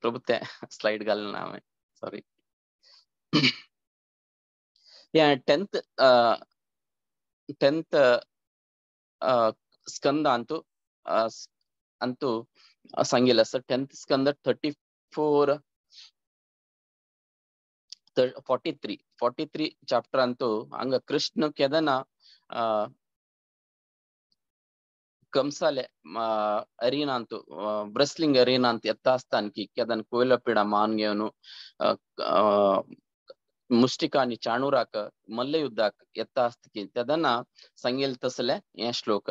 प्रभु तें स्लायड घालना ना हांवें, सॉरी. हें टेंथ स्कंदांतु अंतु सांगिल्लें आसा. 10th स्कंद 34 43 चॅप्टर अंतु हांगा कृष्ण केदना कंसाले अरीना अंतु ब्रेस्लिंग अरीना अंत येता आसतना की केदन कोयलपिडा मान घेवन मुष्टिका आनी चाणूराक मल्लयुद्धाक येता आसता की तेदना सांगिल्लें तसलें हें श्लोक.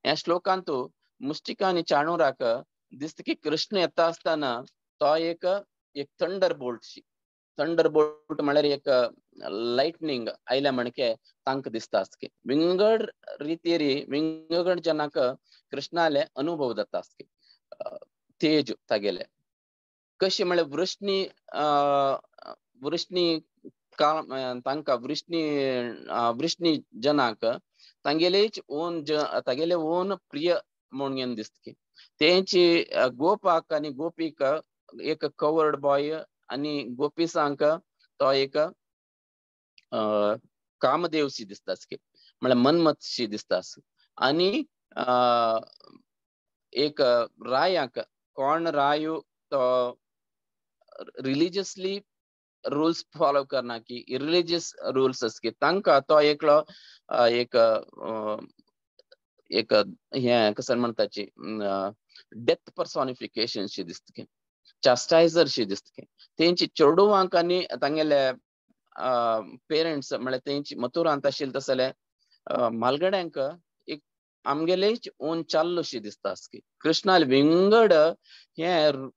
ह्या श्लोकांतु मुष्टिका आनी चाणूराक दिसता की कृष्ण येता आसतना तो एक एक थंडर बोल्टशी, थंडर बोल्ट म्हळ्यार एक लायटनींग आयल्या म्हणके तांकां दिसता आसता की विंगड रितीरी विंगड जनाक कृष्णाले अनुभव जाता आसता की तेज तागेले कशें म्हळ्यार वृष्णी वृष्णी तांकां वृष्णी वृष्णी जनाक तांगेलेच ओन तागेले ओन प्रिय म्हणून दिसता की तेंची गोपाक आनी गोपीक एक कवर्ड बॉय आनी गोपीसांक तो एक कामदेवशी दिसता की म्हळ्यार मन्मथशी दिसता. आनी एक रायाक कोण रायू तो रिलीजियसली रूल्स फॉलो करना की इरिलिजियस रूल्स आसा की तांकां तो एकलो एक एक हें कसं म्हणटाची डेथ पर्सॉनिफिकेशन शी दिसता की चास्टायझर शी दिसता की तेंची चेडवांक आनी तांगेले पेरंट्स म्हळ्यार तेंची मथुरांत आशिल्ले तसले म्हालगड्यांक एक आमगेलेच ओन चाल्लो शी दिसता आसता की कृष्णाल विंगड हें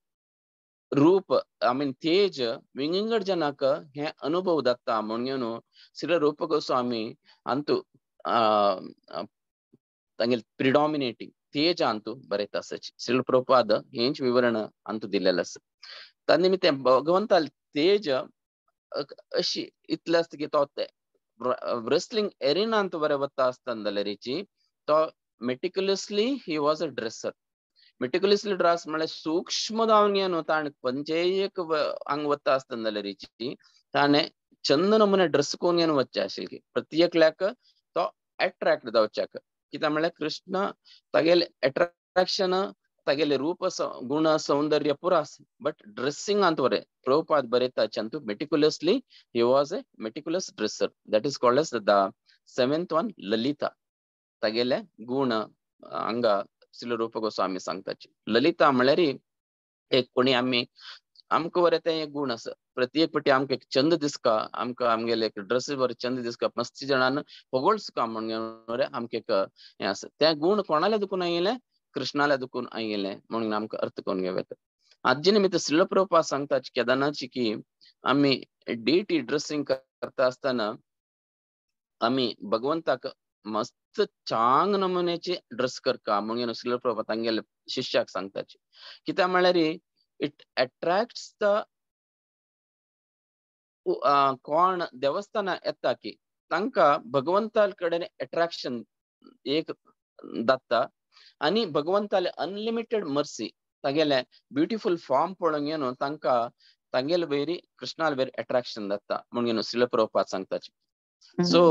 रूप I mean तेज विंगड जनाक हें अनुभव जाता म्हणून श्री रूप गोस्वामी अंतु तांगेले प्रिडॉमिनेटींग तेज अंतु बरयता आसाची. श्रील प्रभुपाद हेंच विवरण अंतु दिलेलें आसा. त्या निमित्त भगवंताले तेज अशी इतलें आसता की तो रेसलिंग एरिनांत बरें वता आसतना जाल्यारीची तो meticulously he was a dresser. Meticulously dress म्हळ्यार सूक्ष्म जावन घेवन ताणें खंयचेय एक हांगा वता आसतना जाल्यारीची ताणें चंद नमुने ड्रेस करून घेवन वचचें आशिल्लें की प्रत्येकल्याक तो एट्रॅक्ट जावच्याक. कित्याक म्हळ्यार कृष्ण तागेलें एट्रॅक्शन तागेलें रूप गुण सौंदर्य पुरा आसा, बट ड्रेसिंगांत बरें प्रभुपाद बरयता Antu meticulously he was a meticulous dresser. That is called as the seventh one Lalita. तागेले गुण हांगा श्रील रूप गोस्वामी सांगताची. ललिता म्हळ्यार एक कोणी आमी आमकां बरें तें एक गुण आसा. प्रत्येक पटी आमकां एक चंद दिसका, आमकां आमगेले एक ड्रेस बरें चंद दिसका, मस्ती जाणान होगोळसका म्हणून बरें आमकां एक हें आसा. तें गुण कोणाल्या दुखून आयिल्लें? कृष्णाल्या दुखून आयिल्लें म्हणून आमकां अर्थ करून घेवं येता. आजी निमित्त श्रील प्रभुपाद सांगता केदनाची की आमी डिटी ड्रेसिंग करता आसतना आमी भगवंताक मस्त चांग नमुन्याची ड्रेस करका म्हणून श्रील प्रभुपाद तांगेले शिष्याक सांगताची. कित्याक म्हळ्यार it attracts the कोण देवस्थाना येता की तांकां भगवंता कडेन एट्रॅक्शन एक जाता आनी भगवंताले अनलिमिटेड मर्सी तागेले ब्युटिफूल फॉर्म पळोवन घेवन तांकां तांगेले वयर कृष्णाले वयर एट्रॅक्शन जाता म्हणून Srila Prabhupada सांगताची. So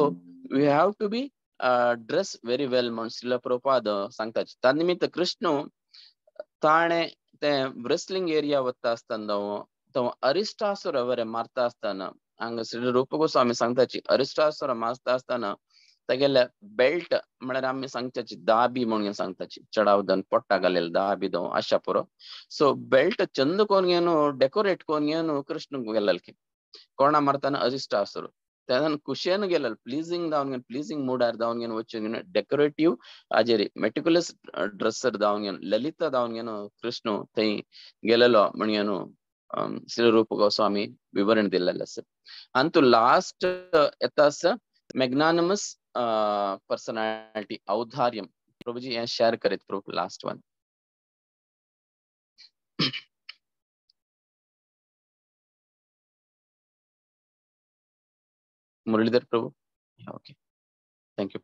we have to be dress very well म्हणून श्रील प्रभुपाद सांगताची. त्या निमित्त कृष्ण ताणें तें रेसलिंग एरिया वता आसतना तो अरिश्टासुर बरें मारता आसतना हांगा श्री रूप गोस्वामी सांगताची अरिश्टासुर मारता आसतना तागेले बेल्ट म्हळ्यार आमी सांगताची दाबी म्हणून सांगताची, चडावदन पोट्टा घालेले दाबी दो आशा पुरो. सो बेल्ट चंद कोन घेवन डेकोरेट कोन घेवन कृष्ण गेलेले कोणा मारतना अरिश्टासुर तेन्ना खुशयेन गेलेलो, प्लिजींग जावन घेवन प्लिजींग मुडार जावन घेवन वचून घेवन डेकोरेटीव हाजेर मेटिक्युलस ड्रेसर जावन घेवन ललिता जावन घेवन कृष्ण थंय गेलेलो म्हणून श्री रूप गोस्वामी विवरण दिल्लेलें आसा. आनी तूं लास्ट येता आसा मॅग्नानिमस पर्सनॅलिटी औदार्यम. प्रभुजी हें शेअर करीत Prabhu last one. Muralidhar Prabhu. Okay, thank you.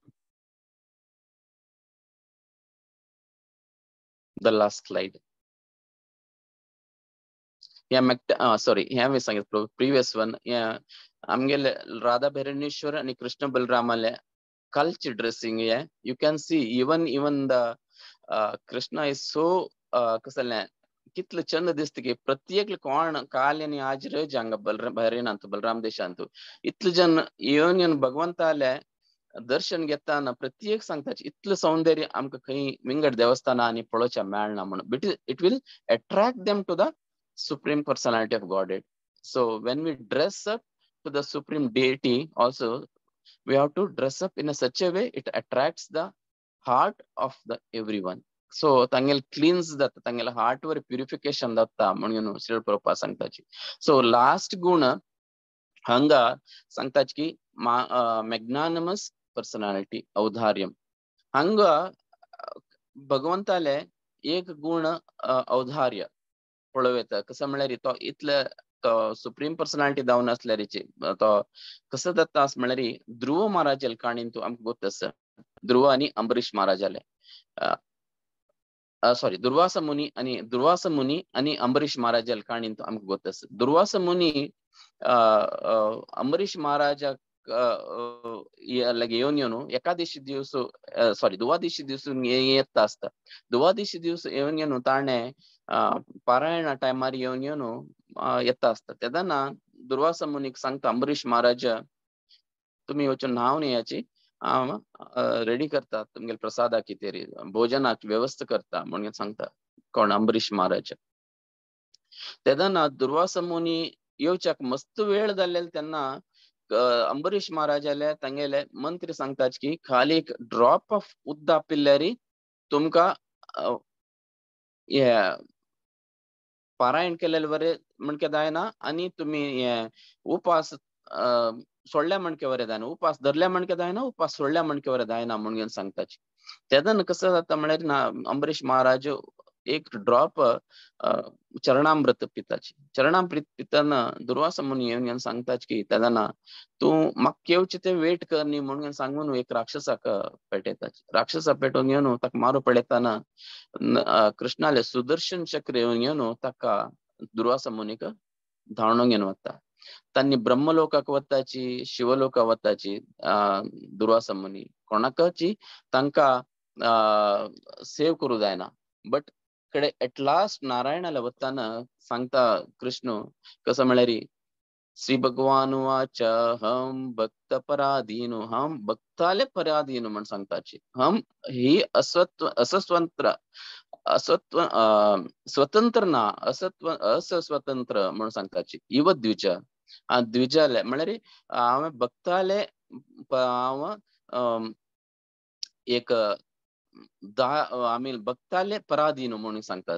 The last slide. ह्या सॉरी ह्या मी सांगितलं प्रभू प्रिवियस वन. ह्या आमगेले राधा भैरणेश्वर आणि कृष्ण बलरामाले कालची ड्रेसिंग हे you can see even even the Krishna is so कसलें कितले चंद दिसता की प्रत्येक कोण काल आनी आज रज हांगा भैरेनांत बलराम देशांत इतले जन येवन येवन भगवंताले दर्शन घेताना प्रत्येक सांगता इतलें सौंदर्य आमकां खंय विंगड देवस्थानां आनी पळोवच्या मेळना म्हणून. It will attract them to the supreme personality of Godhead. So when we dress up to the supreme deity also, we have to dress up in a such a way it attracts the heart of the everyone. So tangel cleans that tangel heart var purification datta म्हणून Srila Prabhupada सांगताची. So last गुण हांगा सांगताची की मॅग्नानिमस personality औदार्यम. हांगा भगवंताले एक गुण औदार्य पळोवं येता. कसं म्हळ्यार तो इतले तो सुप्रीम पर्सनॅलिटी जावन आसल्यारीची तो कसं जाता अशें म्हळ्यार ध्रुव महाराजाले काणयेन तूं आमकां गोत आसा. ध्रुव आनी अंबरीश महाराजाले सॉरी दुर्वासा मुनी आनी दुर्वासा मुनी आनी अंबरीश महाराजाले काणयेन तूं आमकां गोत आसा. दुर्वासा मुनी अंबरीश महाराजाक लागी येवन येवन एकादशी दिवस सॉरी दुवादशी दिवस येता आसता. दुवादशी दिवस येवन येवन ताणें पारायणा टायमार येवन येवन येता आसता. तेन्ना दुर्वासा मुनीक सांगता अंबरीश महाराज तुमी वचून न्हांवन येयाची, हांव रेडी करता तुमगेले प्रसादाक कितें भोजनाक वेवस्था करता म्हणून सांगता कोण अंबरीश महाराज. तेन्ना दुर्वासा मुनी येवच्याक मस्त वेळ जाल्ले तेन्ना अंबरीश महाराजाले तांगेले मंत्री सांगतात की खाली एक ड्रॉप ऑफ उदक पिल्यारी तुमकां हे पारायण केलेले बरें म्हणके जायना आनी तुमी हे उपास सोडल्या म्हणके बरें जायना, उपास धरल्या म्हणके जायना, उपास सोडल्या म्हणके बरें जायना म्हणून सांगताची. तेदन कसो जाता म्हळ्यार ना अंबरीश महाराज एक ड्रॉप चरणामृत पिताची. चरणामृत पिताना दुर्वासा मुनी येवन सांगताच की तेदना तूं म्हाका घेवचें तें वेट कर न्ही म्हणून सांगून एक राक्षसाक पेटयताची. राक्षसा पेटोवन येवन ताका मारू पडयताना कृष्णाले सुदर्शन चक्र येवन येवन ताका दुर्वासा मुनीक धांवडून घेवन वता. तांणी ब्रह्मलोकाक वताची, शिवलोकाक वताची दुर्वासा मुनी कोणाकची तांकां सेव करूं जायना. बट कडे एट लास्ट नारायणाला वताना सांगता कृष्ण कसं म्हळ्यार श्री भगवान वाच हम भक्त पराधीन, हम भक्ताले पराधीन म्हण सांगताची. हम ही अस्वत्व असस्वतंत्र असत्व स्वतंत्र ना असत्व असस्वतंत्र म्हणून सांगताची. इव द्विज द्विजाले म्हळ्यार हांवें भक्ताले हांव एक आमी भक्ताले पराधीन म्हणून सांगता.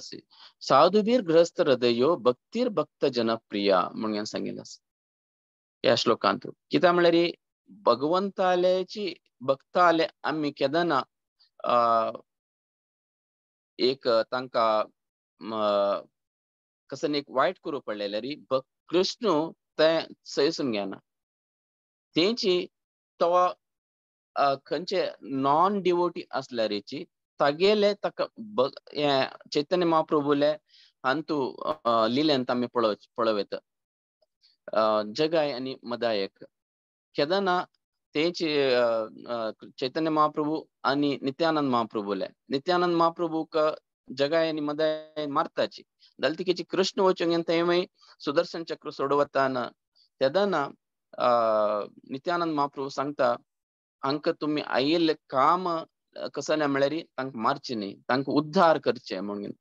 साधुबीर गृहस्थ हृदयो भक्तीर भक्त जनप्रिया म्हणून सांगिल्लें आसा ह्या श्लोकांत. कित्याक म्हळ्यार भगवंतालेची भक्ताले आमी केन्ना एक तांकां कसं एक वायट करूं पडलें री कृष्ण तें सयसून घेना. तेंची तो खंयचे नॉन डिवोटी असल्यारीची तागेले ताका चैतन्य महाप्रभुले हांतू लिलेंत आमी पळोवं येता जगाय आनी मदायक. केदना तेंची चैतन्य महाप्रभू आनी नित्यानंद महाप्रभुले नित्यानंद महाप्रभूक जगाय आनी मदाय मारताची जाल्यार कृष्ण वचून तेंवय सुदर्शन चक्र सोडवताना तेदना नित्यानंद महाप्रभू सांगता हांकां तुमी आयिल्लें काम कसलें म्हळ्यार तांकां मारचें न्ही, तांकां उद्धार करचें म्हणून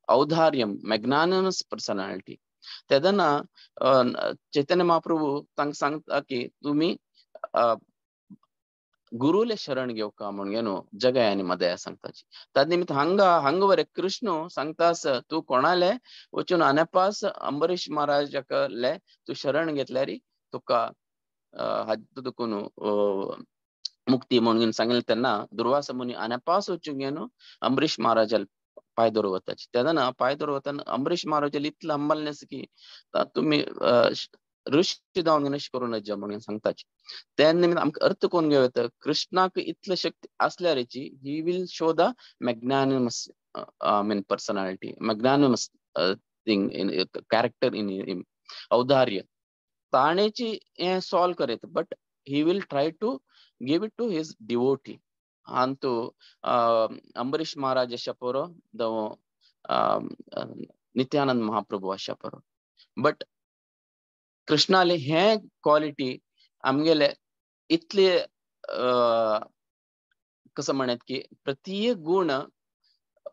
औदार्यम मॅग्नानिमस पर्सनालिटी. तेदना चैतन्य महाप्रभू तांकां सांगता की तुमी गुरुले शरण घेवका म्हणून न्हू जगाय आनी मदया सांगताची. ताजे निमित्त हांगा हांगा वरे कृष्ण सांगता आसा तूं कोणाले वचून अनेपास अंबरीश महाराजाकले तूं शरण घेतल्यार तुका हातूंत देखून मुक्ती म्हणून सांगिल्लें. तेन्ना दुर्वासा मुनी अनेपास वचून घेवन अंबरीश महाराजाल पांय धरून वताची. तेन्ना पांय धरून वतना अंबरीश महाराजाल इतलें हंबलनेस की तुमी ऋषी जावन अशें करूं नज म्हणून सांगताची. त्या निमित्त आमकां अर्थ कोण घेवं येता कृष्णाक इतले शक्ती आसल्यारीची he will show the magnanimous I mean personality, magnanimous thing in character in him, औदार्य ताणेची हें solve करयता. But he will try to give it to his devotee. अंतु अंबरीश महाराज अशा पोरो दव नित्यानंद महाप्रभू अशा पोरो. बट कृष्णाले हे क्वालिटी आमगेले इतले कसं म्हणत की प्रत्येक गुण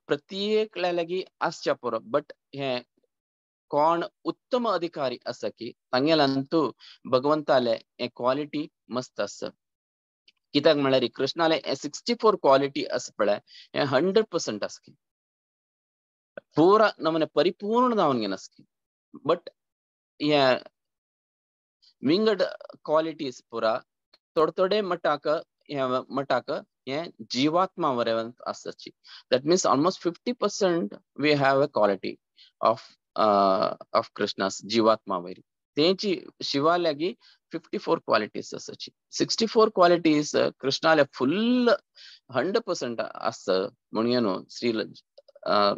प्रत्येकल्या लागी आसच्या पोरो. बट हे कोण उत्तम अधिकारी आसा की तांगेल्यान भगवंताले हे क्वालिटी मस्त आसा. कित्याक म्हळ्यार कृष्णाले 64 क्वालिटी आसा पळय हे 100% आसा, पुरा नमने परिपूर्ण जावन घेन आसा. बट हे विंगड क्वालिटीज पुरा थोडे थोडे मटाक हे मटाक हे जीवात्मा वरेवंत आसाची. That means almost 50% we have a quality of Krishna's जीवात्मा वैरी. तेंची शिवा लागी 54 क्वालिटीज आसाची. 64 क्वालिटीज कृष्णाले फुल 100% आसा म्हणून न्हू श्री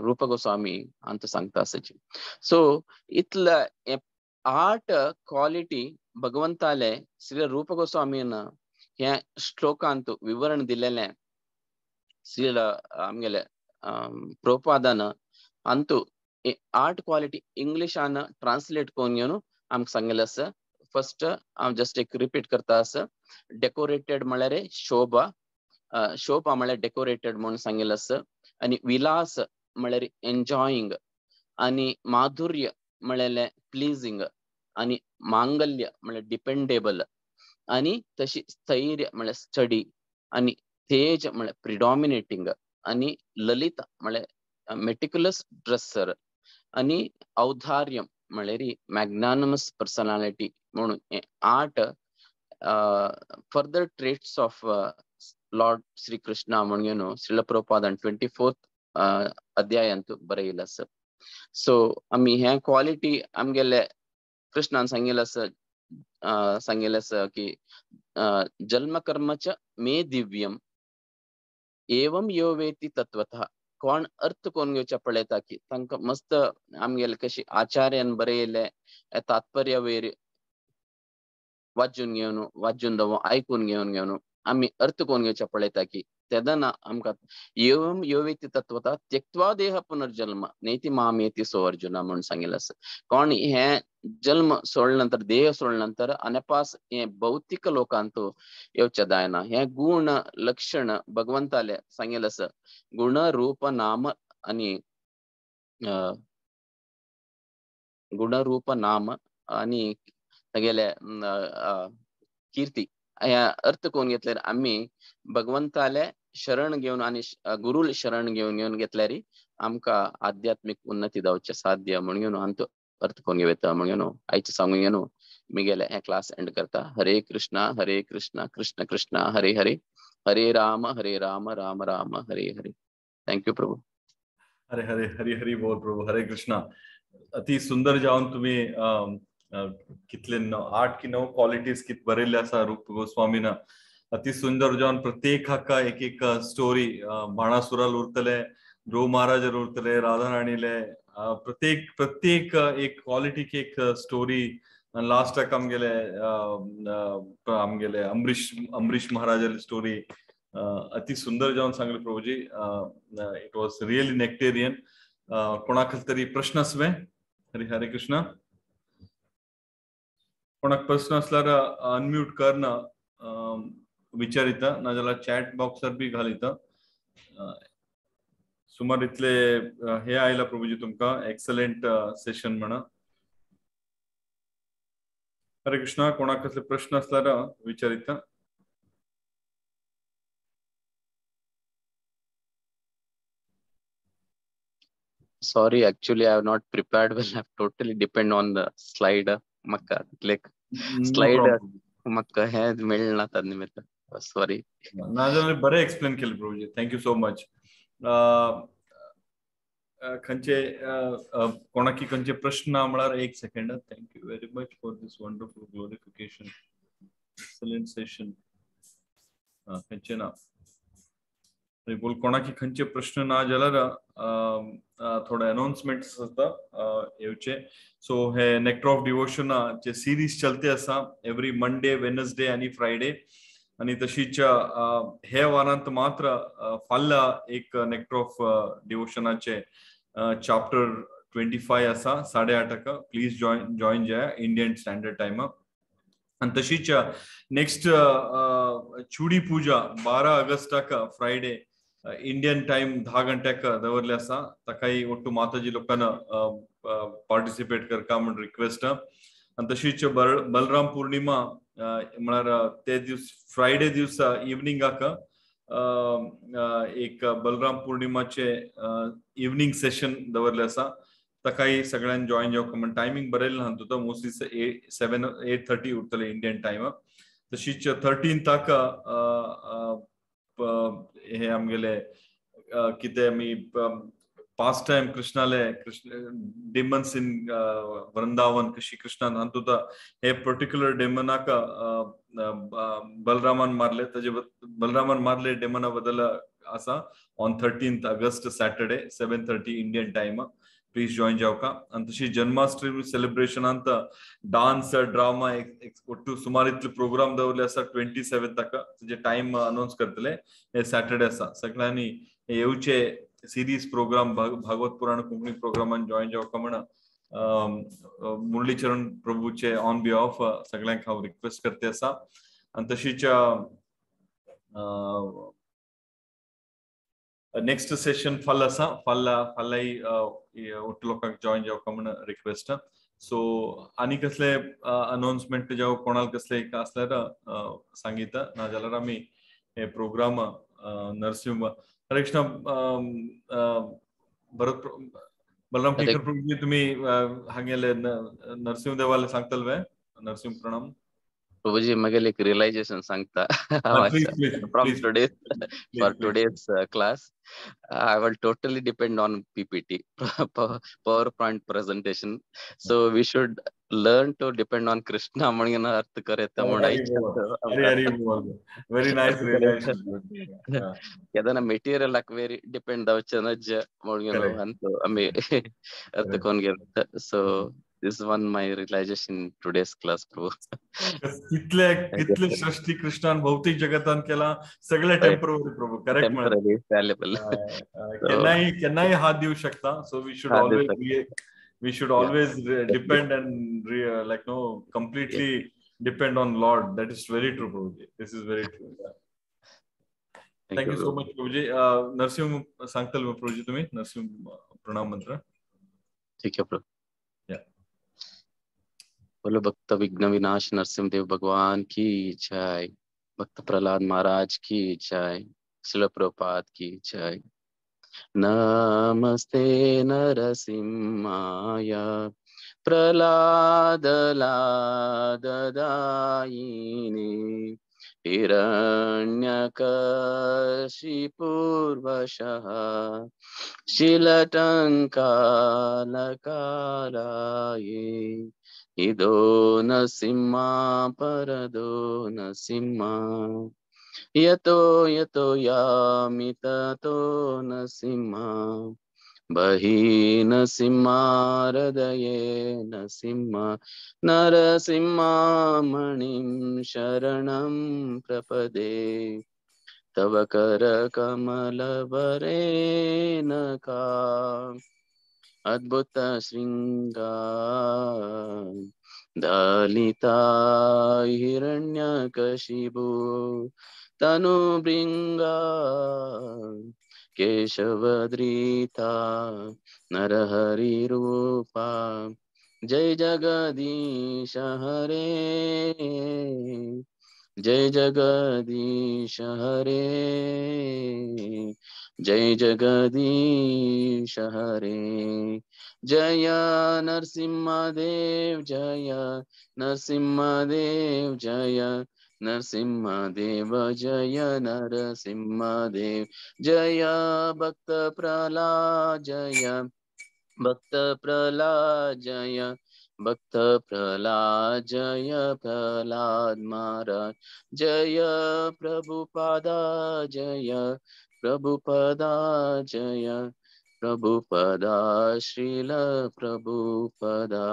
रूप गोस्वामी अंत सांगता आसाची. सो इतले 8 क्वालिटी भगवंताले श्री रूप गोस्वामीन हे श्लोकांत विवरण दिलेलें श्री आमगेले प्रभुपादान अंतु 8 क्वालिटी इंग्लिशान ट्रान्सलेट करून घेवन आमकां सांगिल्लें आसा. फर्स्ट हांव जस्ट एक रिपीट करता आसा. डेकोरेटेड म्हळ्यार शोभा, शोभा म्हळ्यार डेकोरेटेड म्हणून सांगिल्लें आसा. आनी विलास म्हळ्यार एन्जॉयिंग, आनी माधुर्य म्हळ्यार प्लीजिंग, आनी मांगल्य म्हळ्यार डिपेंडेबल, आनी तशी स्थैर्य म्हळ्यार स्टडी, आनी तेज म्हळ्यार प्रिडॉमिनेटिंग, आनी ललित म्हळ्यार मेटिक्युलस ड्रेसर, आनी औदार्यम म्हळ्यार मॅग्नानिमस पर्सनालिटी म्हणून 8 further traits of Lord Shri Krishna म्हणून श्रील प्रभुपादान 24th अध्यायांत बरयला आसा. सो आमी हे क्वालिटी आमगेले कृष्णान सांगिल्लें आसा, सांगिल्लें आसा की जन्म कर्मच मे दिव्यम एवं यो वेति तत्वतः. कोण अर्थ कोण घेवच्या पळयता की तांकां मस्त आमगेले कशी आचार्यान बरयले तात्पर्य वयर वाचून घेवन वाचून दवो आयकून घेवन घेवन आमी अर्थ कोण घेवच्या पळयता की तेदना आमकां एवं यो वेति तत्वतः त्यक्त्वा देह पुनर्जन्म नेति मामेति सो अर्जुन म्हणून सांगिल्लें आसा. कोण हे जन्म सोडले नंतर देह सोडले नंतर अनपास हे भौतिक लोकांत येवचे जायना. हे गुण लक्षण भगवंताले सांगिल्लें आसा, गुण रूप नाम आणि गुण रूप नाम आणि तागेले कीर्ती ह्या अर्थ कोण घेतल्यार आमी भगवंताले शरण घेवन आनी गुरुल शरण घेवन घेवन घेतल्यार आमकां आध्यात्मीक उन्नती जावचें साध्य म्हणून आमचो अर्थ कोण घेता म्हणून आयचे सांगून घेवन मिगेले हे क्लास एंड करता. हरे कृष्णा हरे कृष्णा कृष्ण कृष्ण हरे हरे, हरे राम हरे Ram Ram Ram Hare Hare. Thank you Prabhu. Hare Hare Hari Hari बोल प्रभु. हरे कृष्णा. अति सुंदर जावन तुम्ही कितले 8 की 9 क्वालिटीज कित बरयल्ले आसा रूप गोस्वामीन. अति सुंदर जावन प्रत्येक हाका एक एक स्टोरी, बाणासुराल उरतले, ध्रुव महाराजार उरतले, राधा राणीले, प्रत्येक प्रत्येक एक क्वालिटीक एक स्टोरी. लास्टाक आमगेले आमगेले अमरीश अमरीश महाराजाली स्टोरी अति सुंदर जावन सांगले प्रभुजी. It was really nectarian. कोणाक तरी प्रश्न आसवे? हरे हरे कृष्णा. कोणाक प्रश्न असल्यार अनम्यूट कर ना विचारिता, नाजाल्यार चॅट बॉक्सार बी घालिता. सुमार इतले हे आयला प्रभुजी तुमकां एक्सलंट सेशन म्हणा. हरे कृष्णा. कोणाक कसले प्रश्न असल्यार विचारिता. Sorry, actually I have not prepared well. I have totally depend on the slide. Maka click slide Mecca है मिळना तद निमित्त सॉरी. नाजाल्यार बरें एक्सप्लेन केलें प्रभुजी. Thank you so much. खंयचे कोणाकी खंयचे प्रश्न म्हळ्यार एक second. Thank you very much for this wonderful glorification, excellent session. खंयचे ना बोल कोणाकी खंयचे प्रश्न ना जाल्यार थोडे अनाउन्समेंट्स आसता येवचे. सो हे नेक्टर ऑफ डिवोशनाचे सिरीज चलते आसा एवरी मंडे, वेनसडे आनी फ्रायडे. आनी तशीच हे वारांत मात्र फाल्यां एक नेक्टर ऑफ डिवोशनाचे चॅप्टर 25 आसा 8:30. प्लीज जॉईन जाया इंडियन स्टँडर्ड टायम. आनी तशीच नेक्स्ट चुडी पूजा 12 ऑगस्टाक फ्रायडे इंडियन टायम 10 गंट्याक दवरले आसा. ताकाय ಒಟ್ಟು माताजी लोकांना पार्टिसिपेट करका म्हण रिक्वेस्ट. आनी तशीच बलराम पूर्णिमा म्हळ्यार ते दिवस फ्रायडे दिवसा इवनिंगाक एक बलराम पूर्णिमाचे इवनिंग सेशन दवरले आसा. ताकाय सगळ्यांनी जॉईन जावका म्हण टायमिंग बरयलें ना तुका, मोस्टली 7-8:30 उरतले इंडियन टायम. तशीच 13थाक हे आमगेले कितें आमी पास्ट टायम कृष्णाले कृष्ण डेमन्स इन वृंदावन कशी कृष्णान हातूंत हे पर्टिक्युलर डेमनाक बलरामान मारले, ताजे बलरामान मारले डेमना बद्दल आसा on 13 August Saturday 7:30 Indian time. Please join जावका. आनी तशी जन्माष्टमी सेलिब्रेशनांत डान्स ड्रामा ಒಟ್ಟು सुमार इतले प्रोग्राम दवरले आसा 27थाक. जे टायम अनाउन्स करतले हे सॅटर्डे आसा. सगळ्यांनी येवचे सिरीज प्रोग्राम भागवत पुराण कोंकणी प्रोग्रामान जॉईन जावका म्हण मुरलीचरण प्रभूचे ऑन बिहाफ सगळ्यांक हांव रिक्वेस्ट करते आसा. आनी तशीच नेक्स्ट सेशन फाल्यां आसा. फाल्यां फाल्यांय ಒಟ್ಟು लोकांक जॉईन जावका म्हण रिक्वेस्ट. सो आनी कसले अनाउन्समेंट जावं कोणाक कसले आसल्यार सांगिता, नाजाल्यार आमी हे प्रोग्राम नरसिंह हरे कृष्ण भरत बलराम केकर प्रभुजी तुम्ही हांगेले नरसिंह देवाले सांगतले वे? नरसिंह प्रणाम. प्रभुजी मगेले एक रियलायझेशन सांगता. From today for today's class I will totally depend on PPT, PowerPoint presentation. So we should learn to depend on Krishna म्हणून अर्थ करता म्हणून. Very nice realisation. केदना material very depend जावचें नज्ज म्हणून अंत आमी अर्थ कोण घेता. So this one my realization in today's class, Prabhu. कितले कितले सृष्टी कृष्णान भौतिक जगतान केला सगळे टेम्पररी प्रभू. करेक्ट. केन्नाय केन्नाय हात दिवं शकता. So we should always depend and like no completely depend on Lord. That is very true, Prabhuji. This is very true. Thank you so much, Prabhuji. Narasimha सांगताल प्रभुजी तुम्ही नरसिंह प्रणाम मंत्र. ठीक आहे प्रभू. बोलो भक्त विघ्न विनाश नरसिंह देव भगवान की जय. भक्त प्रहलाद महाराज की जय. श्रील प्रभुपाद की जय. नमस्ते नरसिंहाय प्रहलाद लाद दायिने हिरण्यकशिपुर्वशः शिलटङ्कालकाराये इदो नरसिंहा परदो नरसिंहा यतो यतो यामि ततो नरसिंहा बहि नरसिंहा हृदये नरसिंहा नरसिंहा मणिं शरणं प्रपदे तव कर कमलवरेण का अद्भुत श्रृंगा दलिता हिरण्यकशिबु तनुभृंगा केशवद्रीता नरहरि रूपा जय जगदीश हरे जय जगदीश हरे जय जगदीश हरे जय नरसिंहदेव जय नरसिंहदेव जय नरसिंहदेव जय नरसिंहदेव जय भक्त प्रहलाद जय भक्त प्रहलाद जय भक्त प्रहलाद जय प्रहलाद महाराज जय प्रभुपादा जय प्रभुपदा जय प्रभुपदा श्रील प्रभुपदा।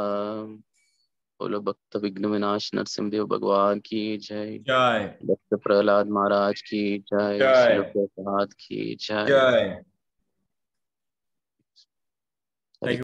बोलो भक्त विघ्न विनाश नरसिंहदेव भगवान की जय, जय भक्त प्रहलाद महाराज की जय, जय प्रसाद की जय। जय।